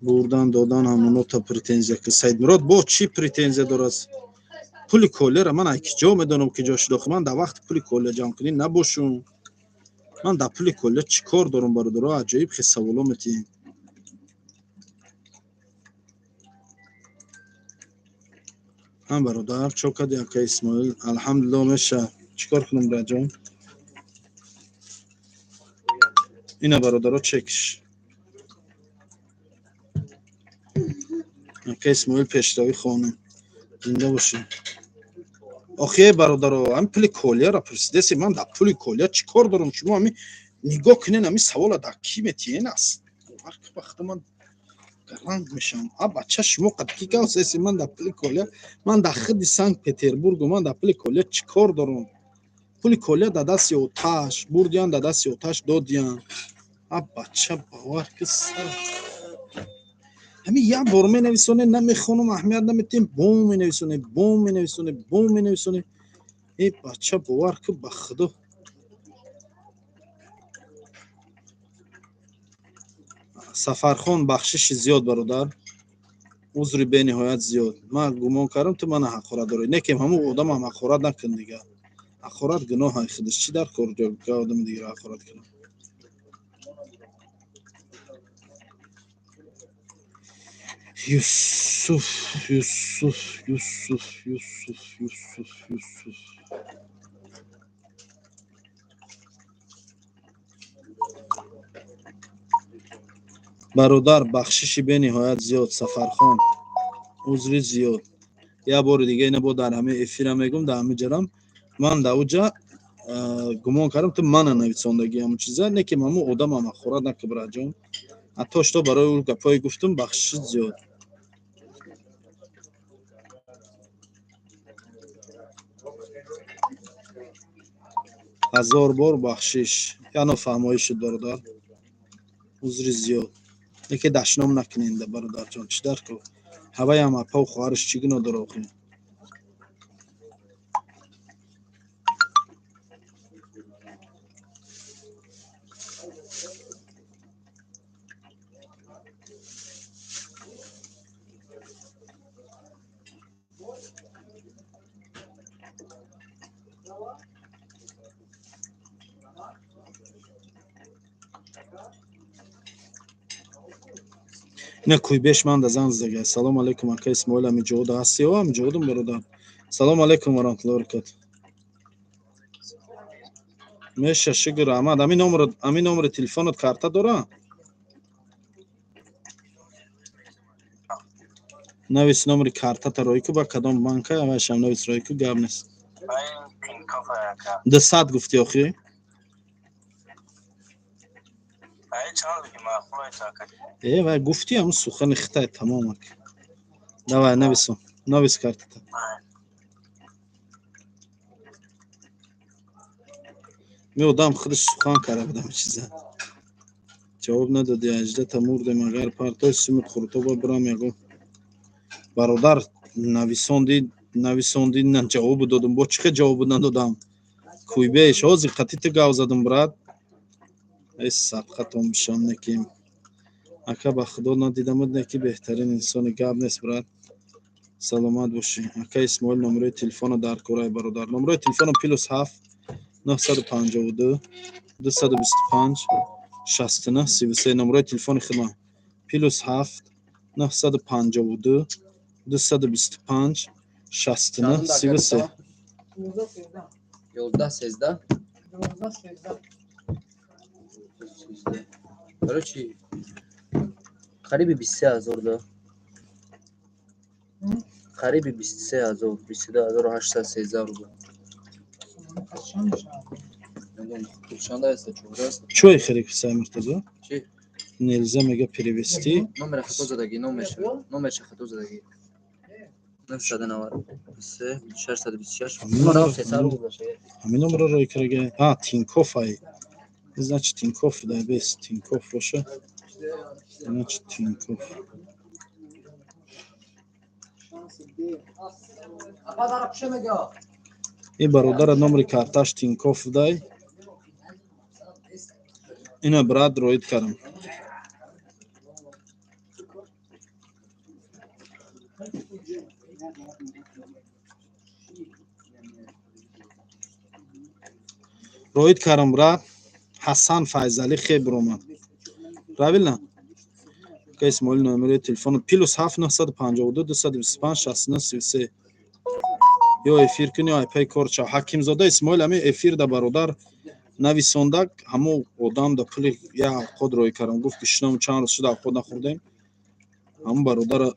бурдан, додан, ҳамоно та претензия ки. Саидмурод бо чӣ претензия дорад? Пули колияро ман ай киҷо медонам, ки ҷо шуд? Охи, ман дар вақти пули колия ҷамъ кунӣ набошум. Ман дар пули колия чӣ кор дорам, бародаро? Аҷоиб хе саволо метиҳем. Ҳам бародар, чо кади, ака Исмоил? Алҳамдулилло, меша. Чӣ кор кунам, браҷон? Ина, бародаро, чекш. Ака Исмоил, пешравӣ хонем, зинда бошем. Охи, бародаро, ҳами пули колияро пурсидасе, ман дар пули колия чӣ кор дорам? Шумо ҳами нигоҳ кунен, ҳами савола дар кӣ метиҳен аст? Бовар ки вақта ман гаранг мешавам. А бача, шумо қад ки гавсеси? Ман дар пули колия, ман дар худи Санкт Петербургу, ман дар пули колия чӣ кор дорам? Пули колия дар дасти оташ бурдиян, дар дасти оташ додиян. А бача, бовар ки сар ҳамин як бор менависоне, намехонам, аҳамият наметиҳем, бом менависоне, бом менависоне, бом менависоне. Э бача, бовар ки, ба худо, Сафархон, бахшиши зиёд, бародар, узри бениҳоят зиёд. Ман гумон кардам, ту мана ҳақорат дорӣ. Некем ҳамун одамам ҳақорат накун дигар. Ҳақорат гуноҳ худаш. Чӣ дар кор одами дигарро ҳақорат кунам? Юсуф, Юсуф, Юсуф, Юсуф, Юсуф, Юсуф. Бародар, бахшиши бениҳоят зиёд. Сафархон, узри зиёд. Як бори дига ина бо дар ҳамаи эфира мегум, дар ҳами ҷарам. Ман дар уҷа гумон кардам, ту мана нависондагӣ ҳамун чиза. Некем ҳамун одамам ҳақорат накун, браҷон. Ҳатто шуто барои ӯ гапҳое гуфтум, бахшиши зиёд. Ҳазор бор бахшиш. Яно фаҳмоӣ шуд, бародар, Узри зиёд. Яке дашном накуненда, бародарҷон, чӣ дар кор? Ҳаваям апау хоҳараш чӣ гуноҳ дора охи? Ина куйбеш ман да занг задага. Салом алейкум, ака Исмоил, ами ҷода ҳасти? О, ами ҷодум, бародар. Салом алейкум ва раҳматуллоҳи ва баракату. Меша, шукр, раҳмат. Ами номери телефонат карта дора? Навис номери картата рой ку, ба кадом банка, авашам навис, рой ку, гап нест. 200 гуфти охи? Э, вай гуфти, ҳамн сухани хитай тамом ак. Давай, нависо. Навис картата. Ми одам худаш сухан карда будам чиза. Ҷавоб надоди, аждата мурдем, агар партой сими қуртоба бирам ягон. Бародар, нависонди, нависонди, на ҷавобу додум. Бо чӣ хел ҷавобу надодам? Куйбеш, ҳозир қати ту гав задум, брат. Эй, садқатон бишам, неким. Ака, ба худо надидамуд, неки беҳтарин инсони, гап нест, брат. Саломат бошӣ. Ака Исмоил, номерои телефона дар корай, бародар. Номерои телефона +7 952 225 69 33, номерои телефони хидмат +7 952 225 69 33. 11 13. 12 13. Короче, қариби 23 000 да. Қариби 23 000, 22 813 рубл. Чанда аст, 14 аст? Чой хеле кисай, Муртазо? Чӣ? Нельзя, мега, перевести. Номера хато задагӣ, номерша хато задагӣ. 993 626 300 рубл бошад. Ҳамин номерро рой карага. А, Тинькофф ай. Значит, Тинькофф дай бес, Тинькофф боша. Значит, Тинькофф. Апа дара пуша мега. И бародара номери карташ Тинькофф дай. Ина, брат, роид кардам. Роид кардам, брат. Ҳасан Файзалӣ хеб ромад. Правильно? Ака Исмоил, номери телефону +7 952 225 69 33. Ё эфир кун, ё айпай кор чав. Ҳакимзода Исмоил, ҳами эфир да, бародар, нависондак, ҳамо одам да пули як авқот рой кардам. Гуфт ки шином, чанд рӯз шуда авқот нахӯрдем. Ҳамон бародара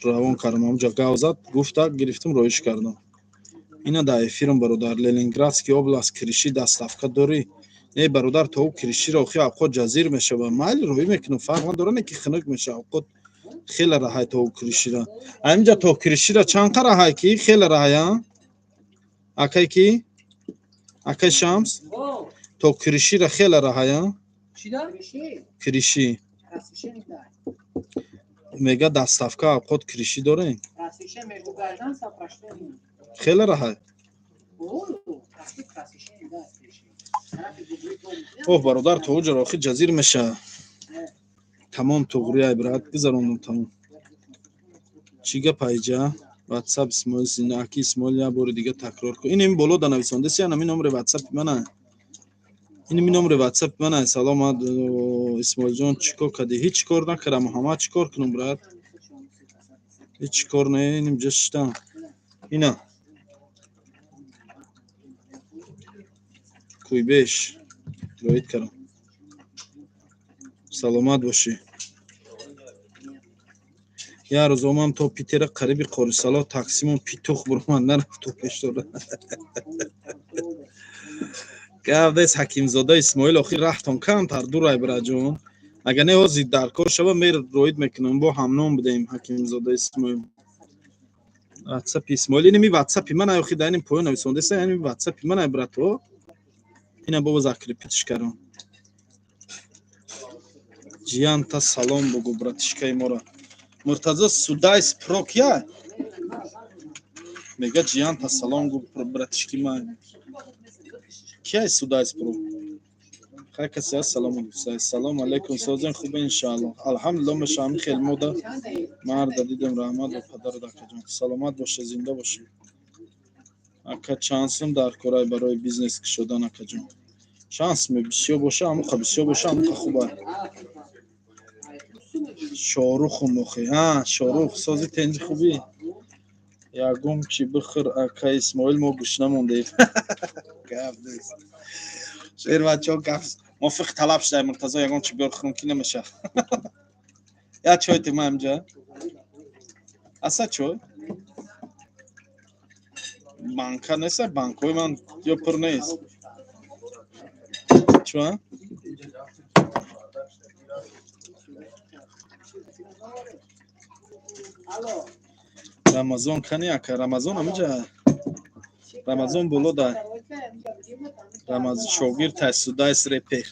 равон кардам, ҳамонҷа гав зад, гуфтак, гирифтам, роиш кардам. Ина да эфирам, бародар, Ленинградский область, Кириши, доставка дорӣ? Не, бародар, то ӯ Кириширо охи авқот ҷазир мешава. Майли, роӣ мекунам, фарқ надора, не ки хунук меша авқот, хеле раҳай то ӯ Киришира. Ҳаминҷа то Киришира чанд қа раҳай ки? Хеле раҳай, а? Акай ки? Акай Шамс? То Киришира хеле раҳай, а? Чида? Кириши. Мега, доставка авқот Кириши дорем? Расише между гражданства прошло. Хеле раҳай. Оҳ, бародар, то уҷаро охи ҷазир меша. Тамом, туғри ай, брат, гузарондум, тамом. Чӣ гап айҷа? Ватсап Исмоил Сина, аки Исмоил, як бори дига такрор кун. Ин ин боло да нависондаси, ҳамин номери ватсапи мана. Ин ин номери ватсапи мана. Салом, Исмоилҷон, чӣ кор кардӣ? Ҳеҷ кор накардам, Муҳаммад, чӣ кор кунам, брат? Ҳеҷ кор не, инҷа шиштам. Ина. Куйбеш. Роид кардам. Саломат бошӣ. Як рӯз омам то Питера, қариби Қорисало таксимон питух буромад, нарафт то пештора. Гап нест, Ҳакимзода Исмоил, охир раҳтон камтар дурай, бираҷон. Агар не, ҳозир дар кор шава, мер роид мекунам, бо ҳамном будем, Ҳакимзода Исмоил. Ватсапи Исмоил, инами ватсапи ман ай, охи дар ин поён нависондаеса, ин ватсапи ман ай, брато. Ина бобо закрепить ш кардам. Ҷиянта салом бугу, братишкаи мора. Муртазо Судайс Про кия? Мега ҷиянта салом гу, братишки ман. Кияй Судайс Про? Хай, касе аст, салом гуфта. Салом алейкум, созен, хубе, иншаалло. Алҳамдулилло, мешаҳами хел мода марда дидем, раҳмат ба падару дакаҷон. Саломат боша, зинда бошӣ. Ака, чанд сум дар корай барои бизнес кушодан, акаҷон? Чанд суме бисёр боша, ҳамуқа бисёр боша, ҳамуқа хуба. Шоҳруху мохи. Ҳа, Шоҳрух, сози, тенҷи, хубӣ? Ягон чи бихӯр, ака Исмоил, мо гушна мондаем. Гап нест. Шербачо, гап мувофиқи талаб шудай. Муртазо, ягон чи биёр, хӯрум, ки намеша. Я чой тима инҷа? Аса чой? Банка нест, банкҳои ман ё пур нест. Чо? Рамазон кани, ака? Рамазон ҳаминҷа. Рамазон боло да. Рамаз шогирд тайсудайс репер.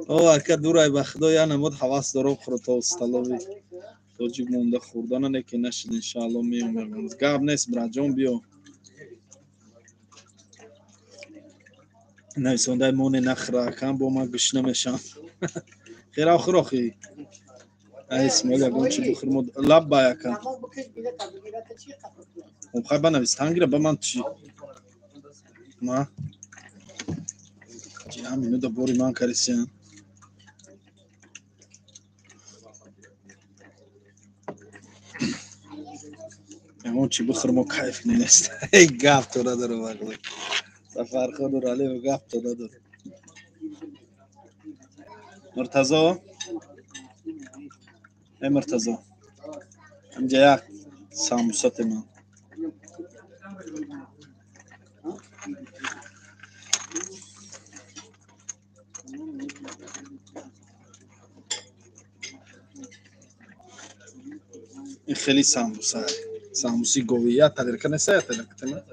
О, ака, дурай, ба худо, я намуд ҳавас дорам хӯрото столовый тоҷик монда хӯрдана, не ки нашид. Иншаалло, меом. Гап нест, братҷон, биё. Нависондаи моне нахӯра, акам, бо ман гушна мешам. Хера охир охи. Ай Исмоил, ягон чи бихӯр, мо лаббай, ака. Хай, банавис, тангира ба ман чи? Ма? Ҷа минута бори ман карисиям. Ягон чи бихӯр, мо кайф нест. Эй, гап то надорам, ақле. Сафархон Нуралиев, гап то надорам. Муртазо? Эй, Муртазо. Ҳамҷа як самбуса темам. Ин хеле самбуса. Самбуси гови. Я тарелка неста, я тарелка тема?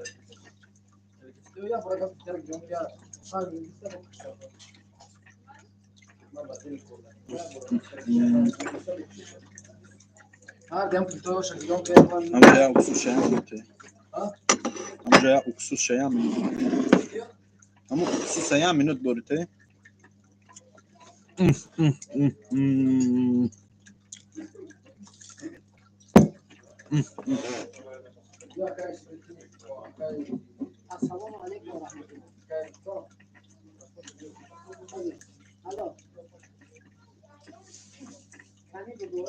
Ҳамҷа як уксус шаям буте. Ҳамҷа як уксус шаям минут. Ҳамун уксуса як минут борите. Ассалому алайкум ва раҳматуллоҳ. Алло. Кани бугу?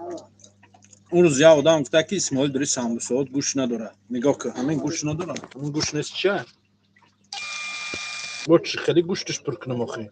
Алло. Он рӯз як одам гуфта, ки Исмоил дори самбусаот гӯшт надорад. Нигоҳ кун, ҳамин гӯшт надорад. Ҳамин гӯшт нест, чия? Бо чӣ хеле гӯшташ пур кунам охи?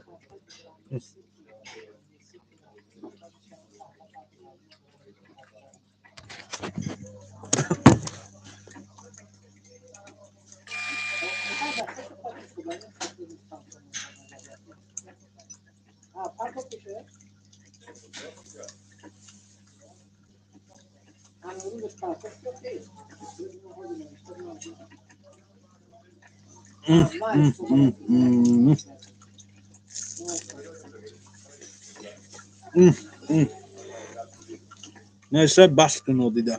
Неса бас ту нодида.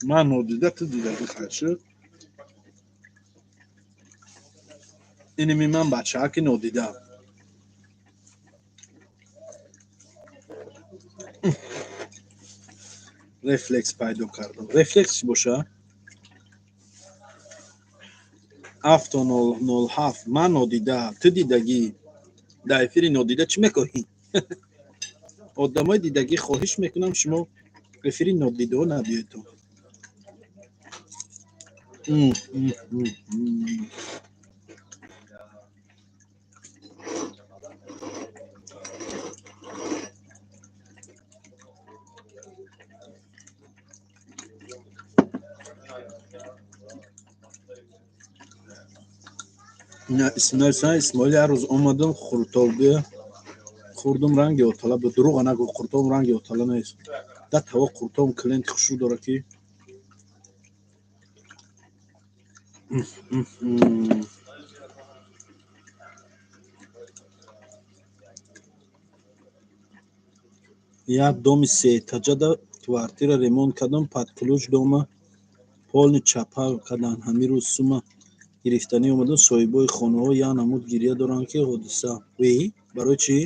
Ман нодида, ту дидагӣ, хайшуд. Иними ман бачааки нодида. Рефлекс пайдо кардам. Рефлекс чӣ боша? Авто 007, ман нодида, ту дидагӣ. Дар эфири нодида чӣ мекоҳӣ? Одамои дидагӣ, хоҳиш мекунам, шумо эфири нодидаҳо набиёедтон. Исмоил, як рӯз омадам, хуртобия хӯрдум, ранги отала буд. Дурӯға нагӯ, қуртоб ранги отала нест. Да тава қуртом клиенти хушрӯ дора ки. Як доми сеэтаҷада квартира ремонт кардам, под ключ дома полный чапа кардан. Ҳамин рӯз сума гирифтанӣ омадам, соҳибои хонаҳо як намуд гиря доранд, ки ҳодиса. Вей, барои чӣ?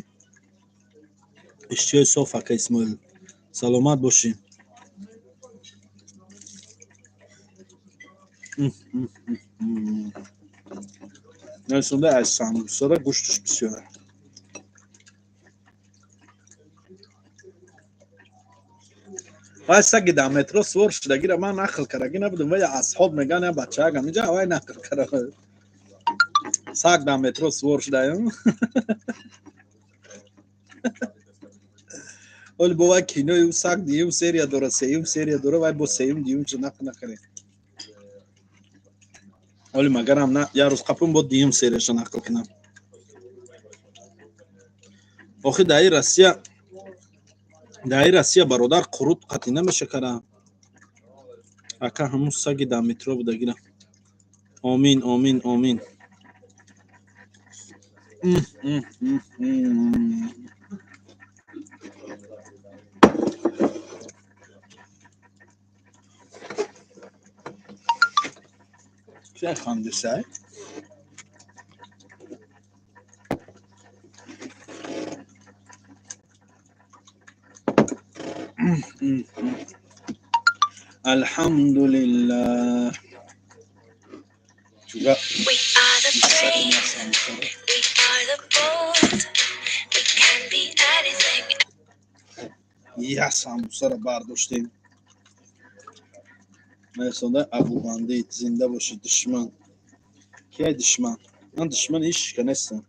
Иштиҳои соф, ака Исмоил, саломат бошӣ. Нарисонда аз самбусара гӯшташ бисёр. Вай саги дар метро сувор шудагира ман нақл кардагӣ набудам, вай асҳоб меган, я бачаак амиҷа вай нақл кара. Саг дар метро сувор шудаям. Оли бо вай кинои ӯ саг дуюм серия дора, сеюм серия дора, вай бо сеюм дуюмча нақл накарем. Оли магарам на як рӯз қапун бо дуюм серияша нақл кунам. Охи дар Россия бародар қурут қатъӣ намешакара. Ака ҳамун саги дар метро будагира. Омин, омин, омин. Чӣ хандисай? Алҳамдулиллаҳ. Чуга We are the brave, we are the bold. We can be anything. Як самбусаро бардоштем. Нарисонда Абубандит, зинда бошӣ, душман. Кияй душман? Ман душмани ҳеҷ ка нестам.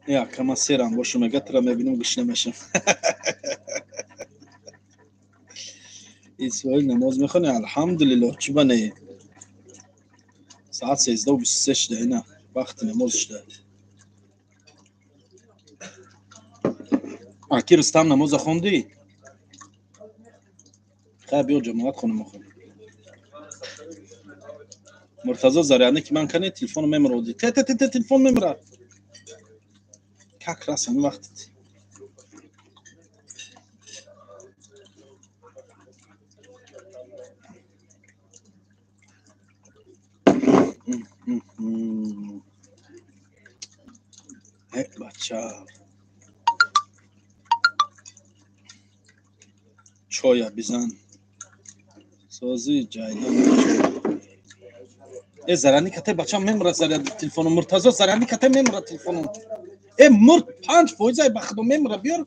Я кама серам бошум, мега тура мебинам, гӯш намешам. Исмоил, намоз мехонӣ? Алҳамдулиллоҳ, чӣ ба не? Соат 13:23 шуда, ина вақти намоз шуда. Аки Рустам, намоза хондӣ? Хай биё ҷамоат хонем охир. Муртазо, заряне ки ман кане телефону мемроди. Те те те телефон мемрад. Как раз ҳамин вақт. Э бача. Чоя бизан. Сози ҷайдан. Э заряни кате бача мемрад заряд телефону. Муртазо, заряни кате мемрад телефону. Э мурд, 5% ай ба худо мемра, биёр.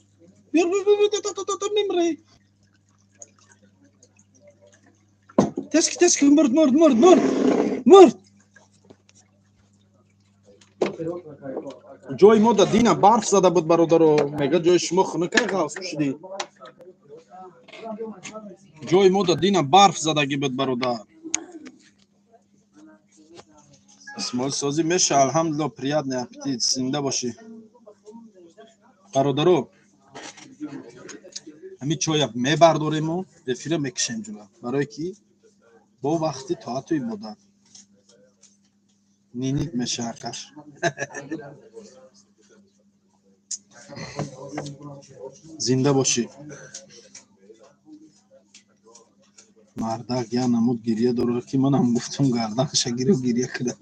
Биёр, биёр, мемра. Тески, тески, мурд, мурд, мурд, мурд. Мурд. Ҷои мо да дина барф зада буд, бародаро. Мега ҷои шумо хунукай ғафс шудӣ. Ҷои мо да дина барф задагӣ буд, бародар. Исмоил, созӣ меша, алҳамдулиллоҳ, приятный аппетит, зинда бошӣ. Бародаро, ҳамин чоя мебардорему эфира мекушем ҷула, барое ки бо вақти тоату ибодат ниник меша ҳаққаш. Зинда бошӣ. Мардак як намуд гирья дорад, ки манам гуфтам гарданша гирю гирья кунад.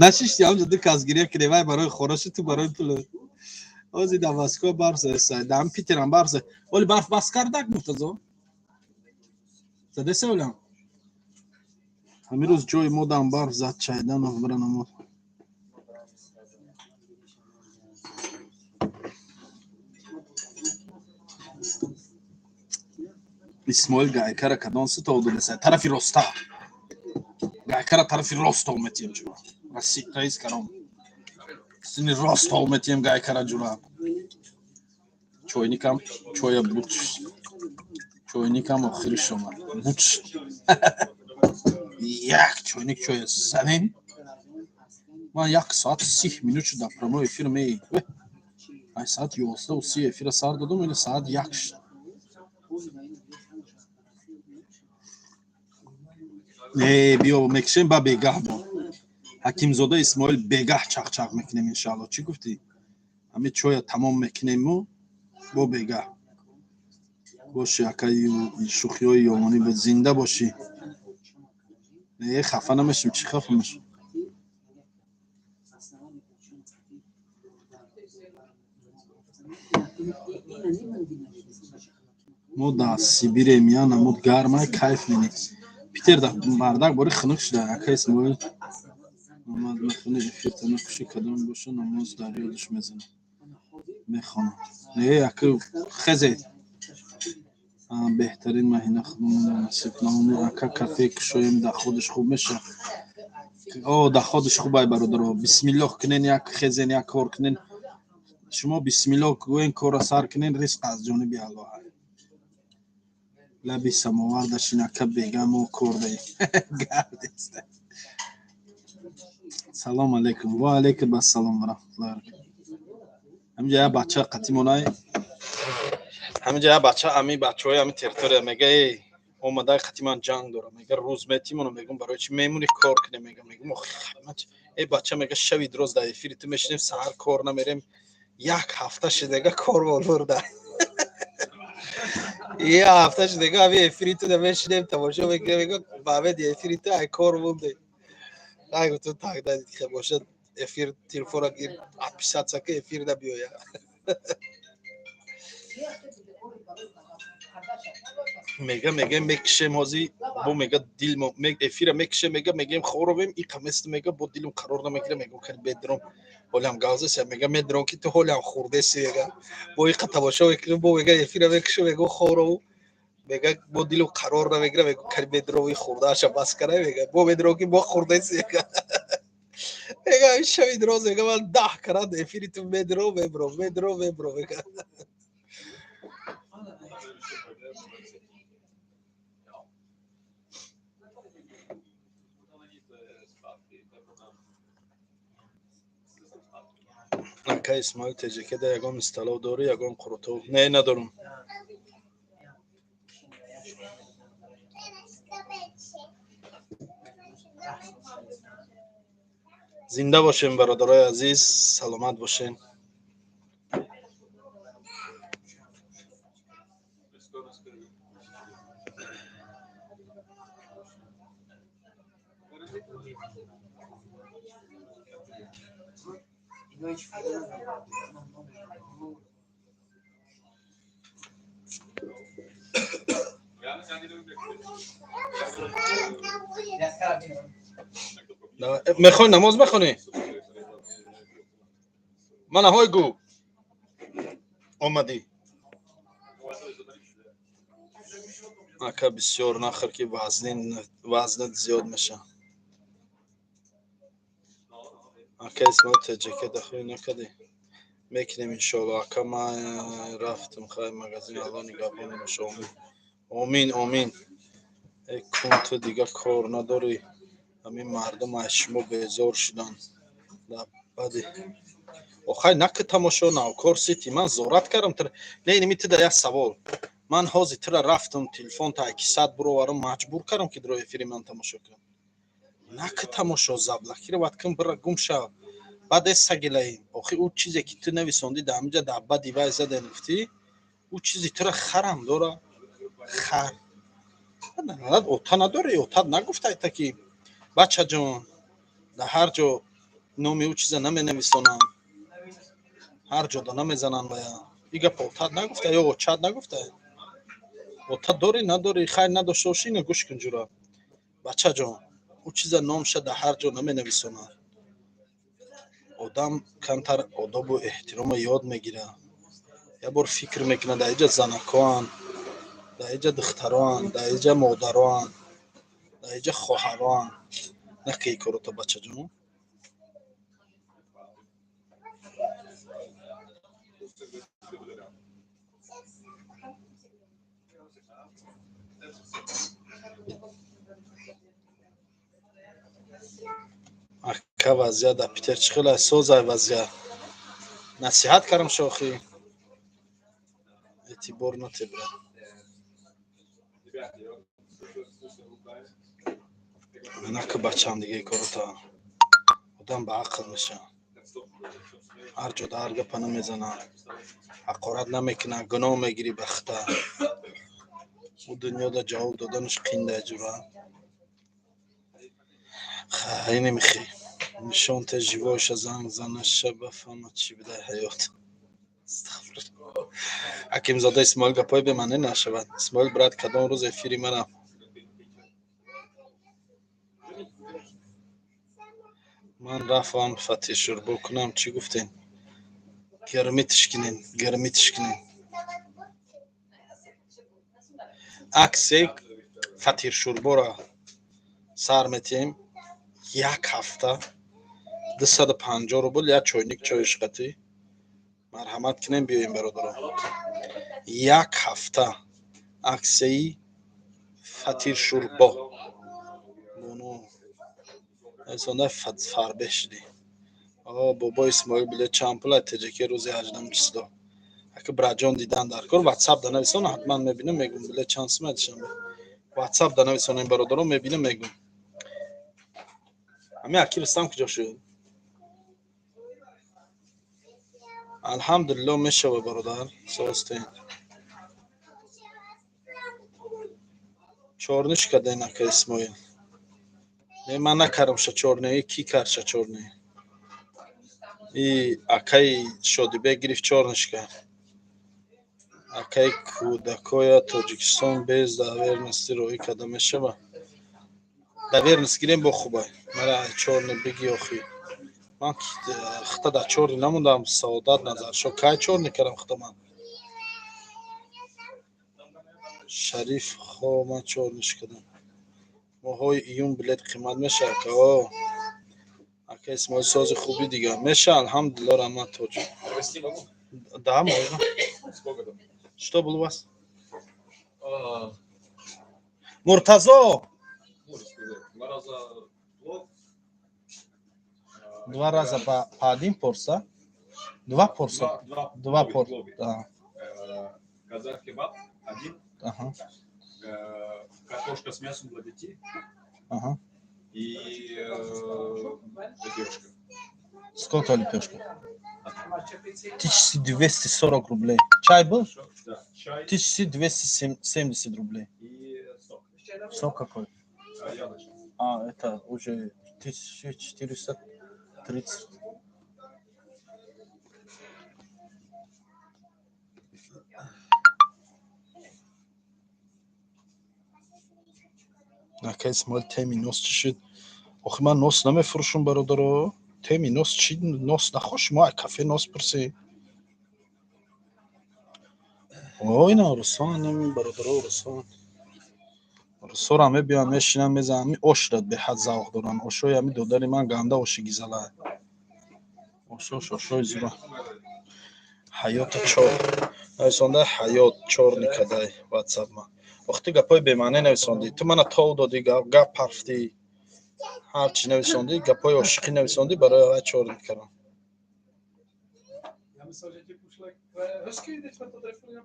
Нашишти ҳамҷо ду кас гирья кунӣ, вай барои хораши, ту барои пулу. Ози дар Москва барф заеса, дар Питерам барф за. Оли барф бас кардак, Муртазо? Задеса олям? Ҳамин рӯз ҷои мо дам барф зад, чайданов биранамуд. Исмоил, гайкара кадон ситол додеса? Тарафи роста. Гайкара тарафи рост тол метием ҷура. Раис каром. Сини рост тол метием гайкара ҷура. Чойникам чоя буд. Чойникам охириш омад. Буд шуд. Як чойник чоя задем. Ман 1 соат 30 минут шуд дар прямой эфир ме. Ай соат 11:30 эфира сар додум, ина соат 1 шуд. Не, биё, мекушем ба бегаҳ бо. Ҳакимзода Исмоил, бегаҳ чақчақ мекунем, иншаалло. Чӣ гуфтӣ? Ҳами чоя тамом мекунему бо бегаҳ. Боши, акаи, шӯхиҳои ёмонӣ буд, зинда бошӣ. Не, хафа намешем, чӣ хафа мешем? Мо дар Сибирем, я намуд гармай, кайф менем. Питер да бардак бори хунук шуда, ака Исмоил. Омад мехони эфир накуши, кадом боша, намоз дар ёдаш мезанам. Мехонам. Не, ака хезед. Беҳтарин маҳина, худо насиб кунам. Ака, кафе кушоем, доходаш хуб мешавад. О, доходаш хуб ай, бародаро. Бисмиллоҳ кунен, як хезен, як кор кунен. Шумо бисмиллоҳ гӯен, корра сар кунен, ризқ аз ҷониби Аллоҳ. Лаби самовар дашин, ака, бега мо кор даем. Гардеста. Салом алейкум. Ва алейкум ассалом ва раҳматуллоҳи ва баракатуҳ. Ҳаминҷа як бача қатимонай. Ҳаминҷа як бача, ами бачаҳои ами территория мега, эй, омадай қати ман ҷанг дорам. Мега, рӯз метимонам, мегум, барои чӣ мемонӣ кор кунем, мега, мегум, эй бача, мега, шави дроз дар эфири ту мешинем, саҳар кор намерем, як ҳафта шидега кор болурда. Як ҳафта шидега ами эфири ту мешинем, тамошо мекунем, мега, баъмеди эфири ту ай кор монде. Ай гуфтум, тогда бошад, эфир телефона гир, отписаться ки эфир да биёя. Мега, мекишем ҳози, бо мега дил эфира мекишем, мега, мегем хоровем, иқа мест, мега, бо дилум қарор намегира, мегум, кани бедром, ҳолям гавзеся, мега, медром ки ту ҳолям хурдеси, мега, бо иқа тамошо мекунем, бо мега эфира мекишем, мегу хорову, мега, бо дилум қарор намегира, мегу, кани бедром, и хурдааша бас кара, мега, бо медром ки бо хурдеси, мега, мега, шави дроз, мега, ман 10 карат эфири ту медро, мебро, медро, мебро, мега. Ака Исмоил, Теҷекеда ягон исталов дорӣ, ягон қурутов? Не, надорам. Зинда бошем, бародарои азиз, саломат бошен. Мехоҳӣ намоз мехонӣ? Мана ҳой гӯ, омадӣ. Ака, бисёр нахӯр, ки вазнат зиёд мешавад. Ака Исмоил, Теҷаке дахил накардӣ? Мекунем, иншоалло. Ака, ман рафтам, хай, магазин, Алло нигаҳбони боша. Омин, омин, омин. Э, кун, ту дига кор надорӣ? Ҳамин мардум аз шумо безор шуданд. Баъди охай наки тамошо Навкор Сити, ман зорат кардам тра. Не, инми туда як савол. Ман ҳозир тура рафтам, телефон та кисат буроварам, маҷбур кардам, ки дро эфири ман тамошо кунам? Наки тамошо, заблокировать кун, бира гум шав. Баъд эсагилаи охи, ӯ чизе ки ту нависондӣ дар ҳаминҷа, дар бади вай заден, гуфтӣ, ӯ чизи тура харам дора, хар ота надорӣ, отат нагуфтайта, ки бачаҷон, дар ҳар ҷо номи ӯ чиза наменависонанд, ҳар ҷода намезананд вая. И гапа отат нагуфта ё очат нагуфта? Ота дорӣ, надорӣ? Хайр, надошта бошӣ, ина гӯш кун, ҷура, бачаҷон, ӯ чиза номша дар ҳар ҷо наменависонанд. Одам камтар одобу эҳтирома ёд мегирад, як бор фикр мекунад: дар иҷа занакоанд, дар иҷа духтароанд, дар иҷа модароанд, дар иҷа хоҳароанд. Накунӣ корота, бачаҷон. Ака, вазъият дар Питер чӣ хел аст? Созай вазъият. Насиҳат кардам, шохӣ. Эътибор натебрад. Нака, бачам, дига корота. Одам ба ақл меша. Ҳар ҷода ҳар гапа намезана. Ҳақорат намекуна, гуноҳ мегирӣ ба хита. Ӯ дунёда ҷавоб доданаш қинда ҷура. Хай, немихӣ. Нишон те живойша, занг занаша, бафаҳма чӣ бидай ҳаёт. Ҳакимзода Исмоил, гапҳои бемаънӣ нашавад. Исмоил, брат, кадом рӯз эфири мана? Ман рафтам фатиршӯрбо кунам, чӣ гуфтем? Гармитиш кунем, гармитиш кунем. Аксе фатиршӯрборо сар метиҳем, як ҳафта 250 рубл, як чойник чои шиқатӣ. Марҳамат кунем, биёем, бародарон. Як ҳафта аксияи фатиршӯрбо. Бону эсонда фарбеҳ шудӣ. О, бобо Исмоил, билет чанд пул ай ТЖК рӯзи 18 число? Ака, братҷон, дидан дар кор, ватсап да нависон, ҳатман мебинам, мегӯм, билет чанд сум ай Душанбе. Ватсап да нависонем, бародарон, мебинам, мегӯм. Ҳами аки Рустам куҷо шуд? Алҳамдулилло, мешава, бародар, состен. Чорниш карден, ака Исмоил. Не, ман накардамша чорне, ки кардша чорне? И акаи Шодибек гирифт, чорниш кард. Акаи, кӯдакоя Тоҷикистон без доверенности роҳӣ карда мешава? Доверенность гирем, бо хубай. Мара чорне биги охи. Ман хита дар чорни намондам, Саодат Назаршо. Кай чорни кардам хита ман? Шариф хо, ман чорниш кардам. Моҳҳои июн билет қимат мешавад, ака? О. Ака Исмоил, сози хуби дига. Меша, алҳамдулилло, раҳмат, тоҷик. Провести могу? Да, можно. Сколько там? Что было у вас? А, Муртазо! Можно сказать. Два раза плов. А, Два раза по один порса? Два порса? Два, Два плови, пор. плови. Да. Казах кебаб один. Картошка с мясом для детей. И лепешка. Сколько лепешка? 1240 рублей. Чай был? Да, чай 1270 рублей. И сок. Сок какой? А, яблочный. А, это уже 1430. Ака Исмоил, теми нос чӣ шуд? Охи, ман нос намефурӯшам, бародаро. Теми нос чӣ? Нос нахош, мо ай кафе нос пурсӣ. О, ина русон, бародаро, русон. Русора мебиён, мешинан, мезанан, ами ошра беҳад завқ доранд. Ошои ами додари ман ганда оши гизала. Ошош ошои зура. Ҳаёта чор. Нависонда ҳаёт чор никадай ватсап ма. Охи, ту гапҳои бемаъне нависондӣ. Ту мана тов додӣ, гап ҳарфдӣ. Ҳар чӣ нависондӣ, гапҳои ошиқӣ нависондӣ, барои вай чор никардам.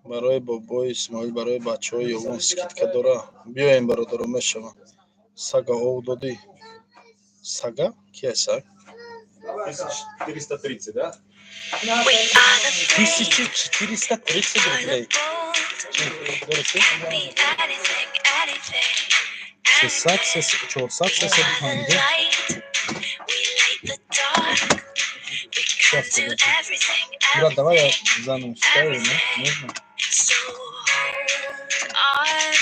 Барои бобои Исмоил, барои бачаҳои ёвон скидка дора? Биёем, бародаро, мешава. Сага ов додӣ? Сага? Ки ай саг? 1430, да? We are the 1430 рублей. bold. Дурусти? Can be anything, anything. 300, 400, 350. Light. We light the dark. We can Сейчас, do подожди. everything, Брат, давай я everything. заново ставлю, не? Можно? So hold on,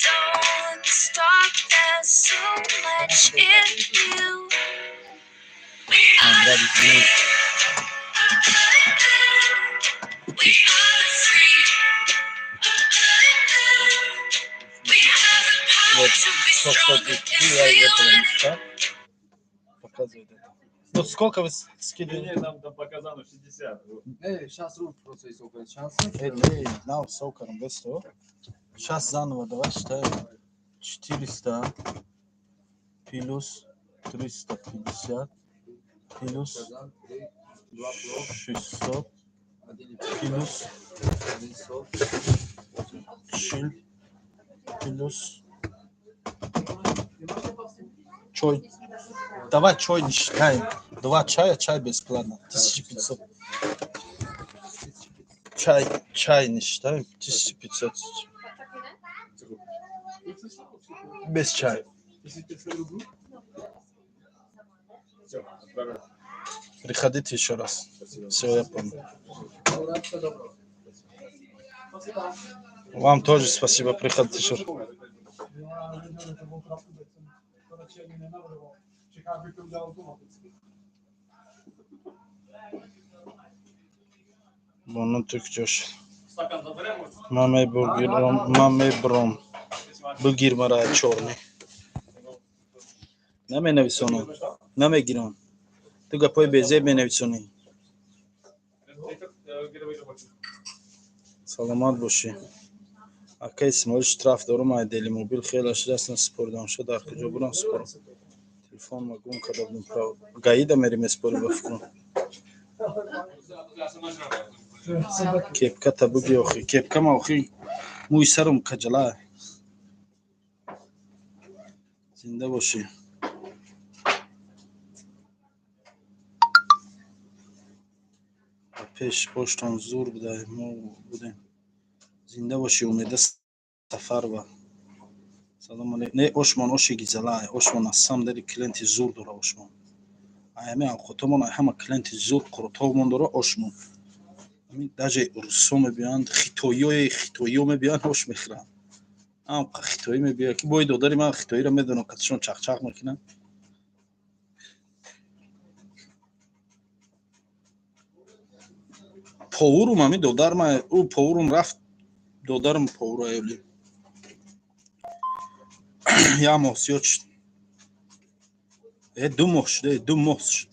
don't stop. There's so much in you. We А, are брат, the извини. We are the free. We have the power Вот, to be stronger if 123 я we этого want не it. читал. Показывает это. Ну, сколько вы скидывали? Не, нам там показано 60. Э, 60 рубл просто ҳисоб кунед. Чанд сум? Эй, эй, на, сокаром, без того. Сейчас заново давай считаем. 400 плюс 350. Плюс 600 плюс 40 плюс чой. Давай чой не считаем. Два чая, чай бесплатно. 1500. Чай, чай не считаем. 1500. Без чая. Все, отправляю. Приходите еще раз. Все, я понял. Вам тоже спасибо. Приходите еще раз. To radši ani nenavrhoval. V Čechách bych to udělal automaticky. Бону ту куҷош? Стакан заберем? Ман мебургирам, ман мебурам. Бигир мара, чорни. Наменависонам, намегирам. Ту гапҳои безеб менависонӣ. Саломат бошӣ. Ака Исмоил, штраф дорум ай Делимобил, хеле шудаст, насупоридам. Ша дар куҷо бурам, супорам? Телефонма гум карда будем. Гаида мери, месупорӣ, ба фикрам. Кепката буги охи. Кепкама охи, мӯи сарам каҷала. Зинда бошӣ. Ба пеш боштон зур буда, мо будем. Зинда бошӣ, Умеда Сафарова. Салом алейкум. Не, ошмон оши гизала. Ошмон на самом деле клиенти зур дора ошмон. Аями авқотомон ҳама клиенти зур қурутовмон дора ошмон. Ҳамин даже русо мебиёянд, хитоиёи хитоиё мебиёянд, ош мехӯранд. Ам хитоӣ мебиёяд, ки бои додари ман хитоиро медонам, катишон чақчақ мекунанд. Повурум ҳами додар ма, ӯ повурум рафт, додарам повур аёли. Як моҳ зиёд шуд. Э, 2 моҳ шуд, э, 2 моҳ шуд.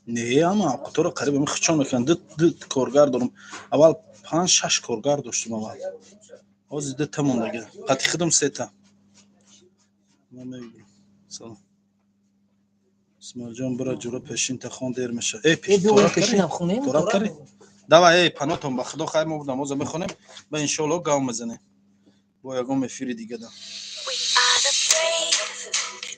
Не, ама авқоторо қариб ами хичон мекунанд. Ду коргар дорам. Аввал панҷ, шаш коргар доштум аввал. Ҳозир дута мондага. Қати худам сета. Ман мебинам. Салом. Исмоилҷон, бира ҷура, пешинта хон, дер меша. Э, Э, пешинам хонем. Тораб карӣ? Давай, э, панотон ба худо, хайр, мо намоза мехонем, ба иншоалло гав мезанем. Бо ягон эфири дига да. We are the brave.